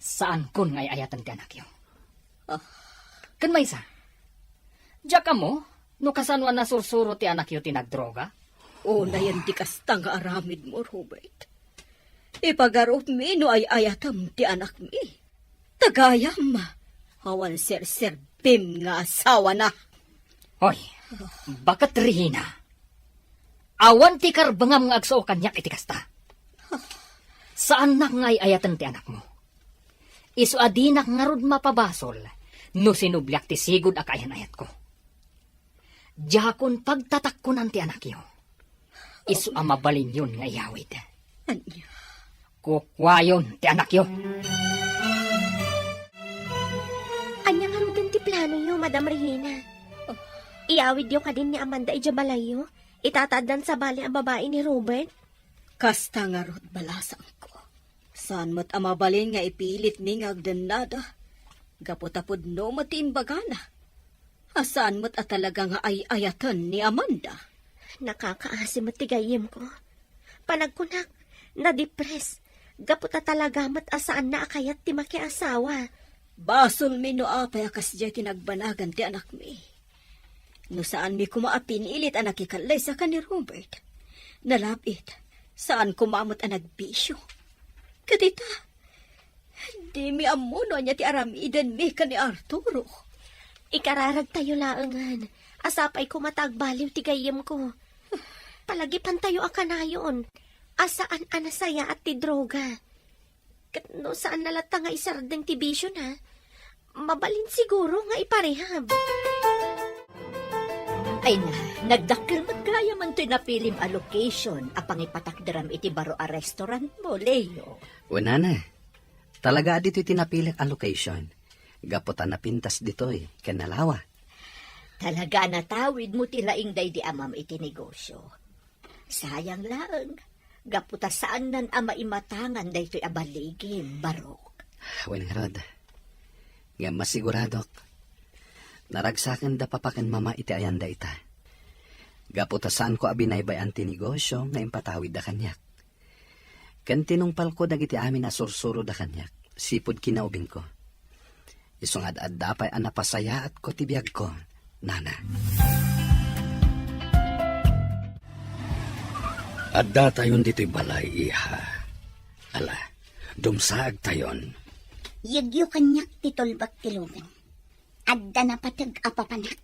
saankon nga ay-ayaten ti anakyo. Ah. Ken maysa, diak ammo no kasano a nasursuro ti anakyo ti nagdroga? Unayen ti kasta nga aramidmo, Robert. Ipagarupmi no ay-ayatem ti anakmi. Ta gayam, awan serserbim nga asawana. Hoy, baket, Regina. Awan ti karbengam nga agsao kaniak iti kasta. Saannak nga ay-ayaten ti anakmo. Isu a dinak ngarud mapabasol no sinubliak ti sigud a kaayan-ayatko. Diakon pagtatakkonan ti anakyo. Isu a mabalinyon nga iyawid. Ania? Kukuayon ti anakyo. Ania ngaruden ti planoyo, Madam Regina? Iyawidyo kadin ni Amanda idiay balayyo? Ita ta addan sabali a babai ni Robert? Kasta ngarud, balasangko. Saan met a mabalin nga ipilitmi nga agdennada. Gapu ta pudno met ti imbagana. A saan met a talaga nga ay-ayaten ni Amanda. Nakakaasi met ti gayyemko. Panagkunak, nadipres. Gapu ta talaga met a saanna a kayat ti makiasawa. Basolmi no apay a kasdiay ti nagbanagan ti anakmi. No saanmi koma a pinilit a nakikallaysa ken ni Robert, nalabit, saan koma met a nagbisio. Ket ita, dimi ammo no ania ti aramidenmi ken ni Arturo. Ikararagtayo laengen a sapay koma ta agbaliw ti gayyemko. Palagipantayo a kanayon a saan a nasayaat ti droga. Ket no saanna latta nga isardeng ti bisiona, mabalin siguro nga iparehab. Ay na, nagdakkel met gayam ti napilim a location a pangipatakderam iti baro a restaurantmo, Leo. Wen, Nana, talaga a ditoy ti napilik a location. Gapu ta napintas ditoy, ken nalawa. Talaga a natawidmo ti laing daydi amam iti negosio. Sayang laeng, gapu ta saannan a maimatangan daytoy a baligim, Barok. Wen ngarud, ngem masiguradok, naragsaken da papa ken mama iti ayanda ita. Gapu ta saanko a binaybay-an ti negosio nga impatawidda kaniak. Ken tinungpalko dagiti amin a sursuroda kaniak, sipud kinaubingko. Isu nga ad-adda pay a napasayaatko ti biagko, Nana. Addatayon ditoy balay, iha. Ala, dumsaagtayon. Yegyo kaniak ti tulbek ti lugan. Adda napateg a papanak.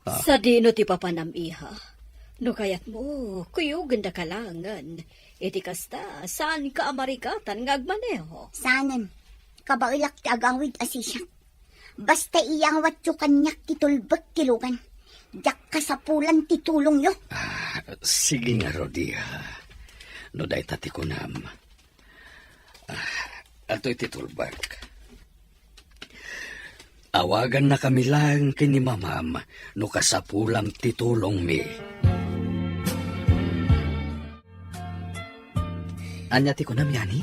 Ah. Sadino ti papanam, iha? No kayatmo, kuyogenda ka laengen. Iti kasta, saanka a marigatan nga agmaneho. Saanen, kabaelak ti agawid a sisiak. Basta iyawatyo kaniak ti tulbek ti lugan. Diak kasapulan ti tulongyo. Ah, sige ngarud, iha. No dayta ti kunam. Ah, atoy ti tulbek. Awagannakami laeng ken ni mamam no kasapulam ti tulongmi. Ania ti kunam, Yanni?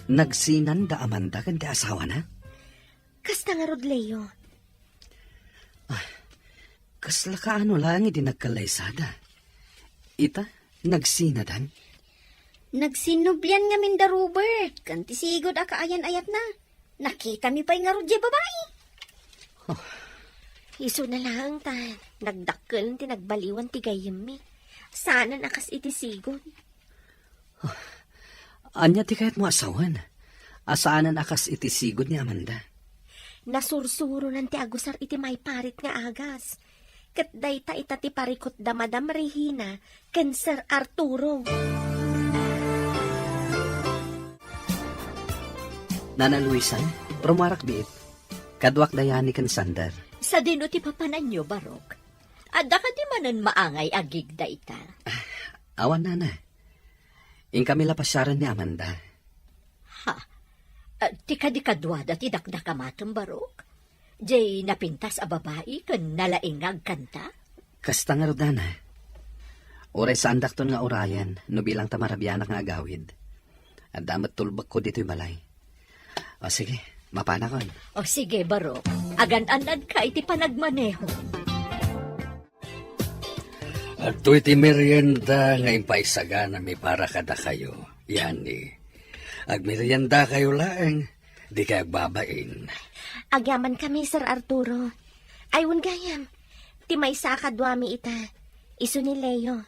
Nagsinan da Amanda ken ti asawana? Kasta ngarud, Leo. Kasla kaano laeng idi nagkallaysada? Ita, nagsinadan? Nagsinnublian ngamin da Robert, ken ti sigud a kaayan-ayatna. Nakitami pay ngarud diay babai. Huh. Isuna laeng ta nagdakkel ti nagbaliwan ti gayyemmi. Saanen a kas iti sigud. Ania ti kayatmo a sawen? A saanen a kas iti sigud ni Amanda. Nasursuronan ti agusar iti maiparit nga agas. Ket dayta ita ti parikut da Madam Regina ken Sir Arturo. Nana Luisa, rumuarak biit. Kaduak da Yani ken Sander. Sadino ti papananyo, Barok? Adda kadi manen maangay a gig dayta? Awan, Nana. Inkami la pasiaren ni Amanda. Ha? Ah, ti kadi kaduada ti dakdakamatem, Barok? Jay napintas a babai ken nalaing nga agkanta? Kasta ngarud, Nana. Uray saandakton nga urayen no bilang ta marabianak nga agawid. Adda met tulbekko ditoy balay. O sige, mapanakon. O sige, Barok. Agan-annadka iti panagmaneho. Adtoy ti merienda nga impaisaganami para kadakayo, Yani. Agmeriendakayo laeng, dikay agbabain. Agyamankami, Sir Arturo. Ay, wen gayam. Ti maysa a kaduami ita, isu ni Leo.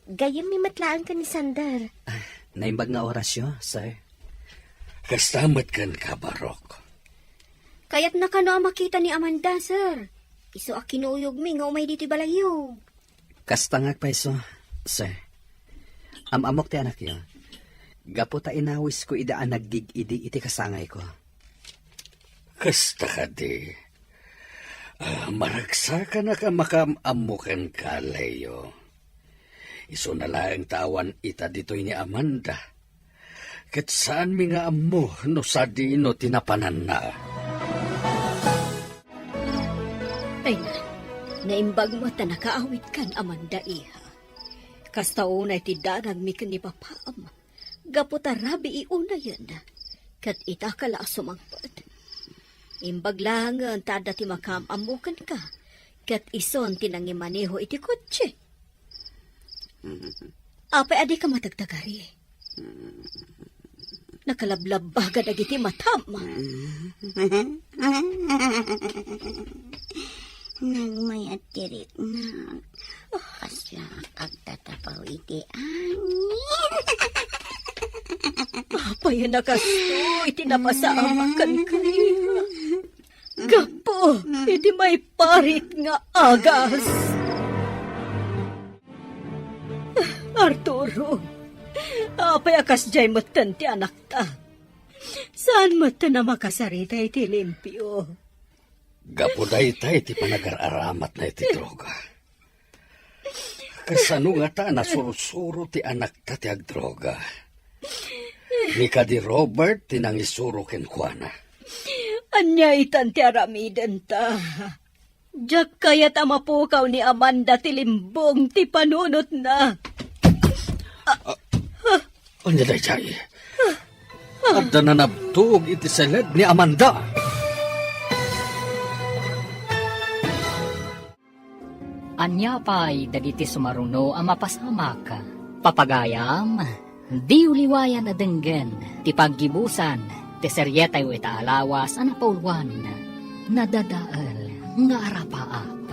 Gayyemmi met laeng ken ni Sander. Ah, naimbag nga orasyo, sir. Kasta met kenka, Barok. Kayatna kano a makita ni Amanda, sir. Isu a kinuyogmi nga umay ditoy balayyo. Kasta nga agpayso, sir. Am-ammok ti anakyo. Gapu ta inawisko ida a naggig-idi iti kasangayko. Kasta kadi. Ah, maragsakanak a makaam-ammo kenka, Leo. Isuna laeng ta awan ita ditoy ni Amanda. Ket saanmi nga ammo no sadino ti napananna. Ay, naimbag met ta nakaawidkan, Amanda, iha. Kasta unay ti danagmi ken ni papaam. Gapu ta rabii unayen, ket ita ka la a sumangpet. Imbag laengen ta adda ti makaam-ammo kenka, ket isun ti nangimaneho iti kotse. Apay a dika matagtagari? Nakalablabbaga dagiti matam. Nagmayat ti riknak. Kasla agtatapaw iti angin. Apay a nakastoy ti napasamak kenka? Gapu iti maiparit nga agas. Arturo, apay a kasdiay metten ti anakta? Saan metten a makasarita iti limpio? Gapu dayta iti panagar-aramatna iti droga. Kasano ngata a nasursuro ti anakta ti agdroga? Ni kadi Robert ti nangisuro kenkuana. Ania itan ti aramidenta? Diak kayat a mapukaw ni Amanda ti limbong ti panunotna. Ania daydiay? Adda nanabtog iti seled ni Amanda. Ania pay dagiti sumaruno a mapasamak? Papagayam, diyo liwayan a denggen ti paggibusan ti serietayo ita a lawas a napauluan, Nadadael nga Arapaap.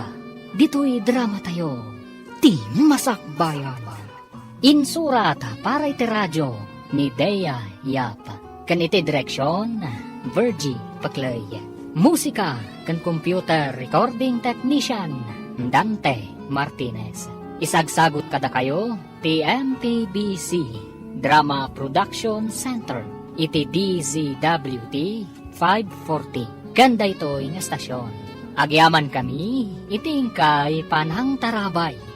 Ditoy dramatayo, Ti Masakbayan. Insurat para iti radio ni Dea Yap, ken iti direksion, Virgie Paclay. Musika ken computer recording technician, Dante Martinez. Isagsagut kadakayo ti M P B C Drama Production Center iti D Z W T five forty. Ken daytoy nga estasion, agyamankami iti inkay panangtarabay.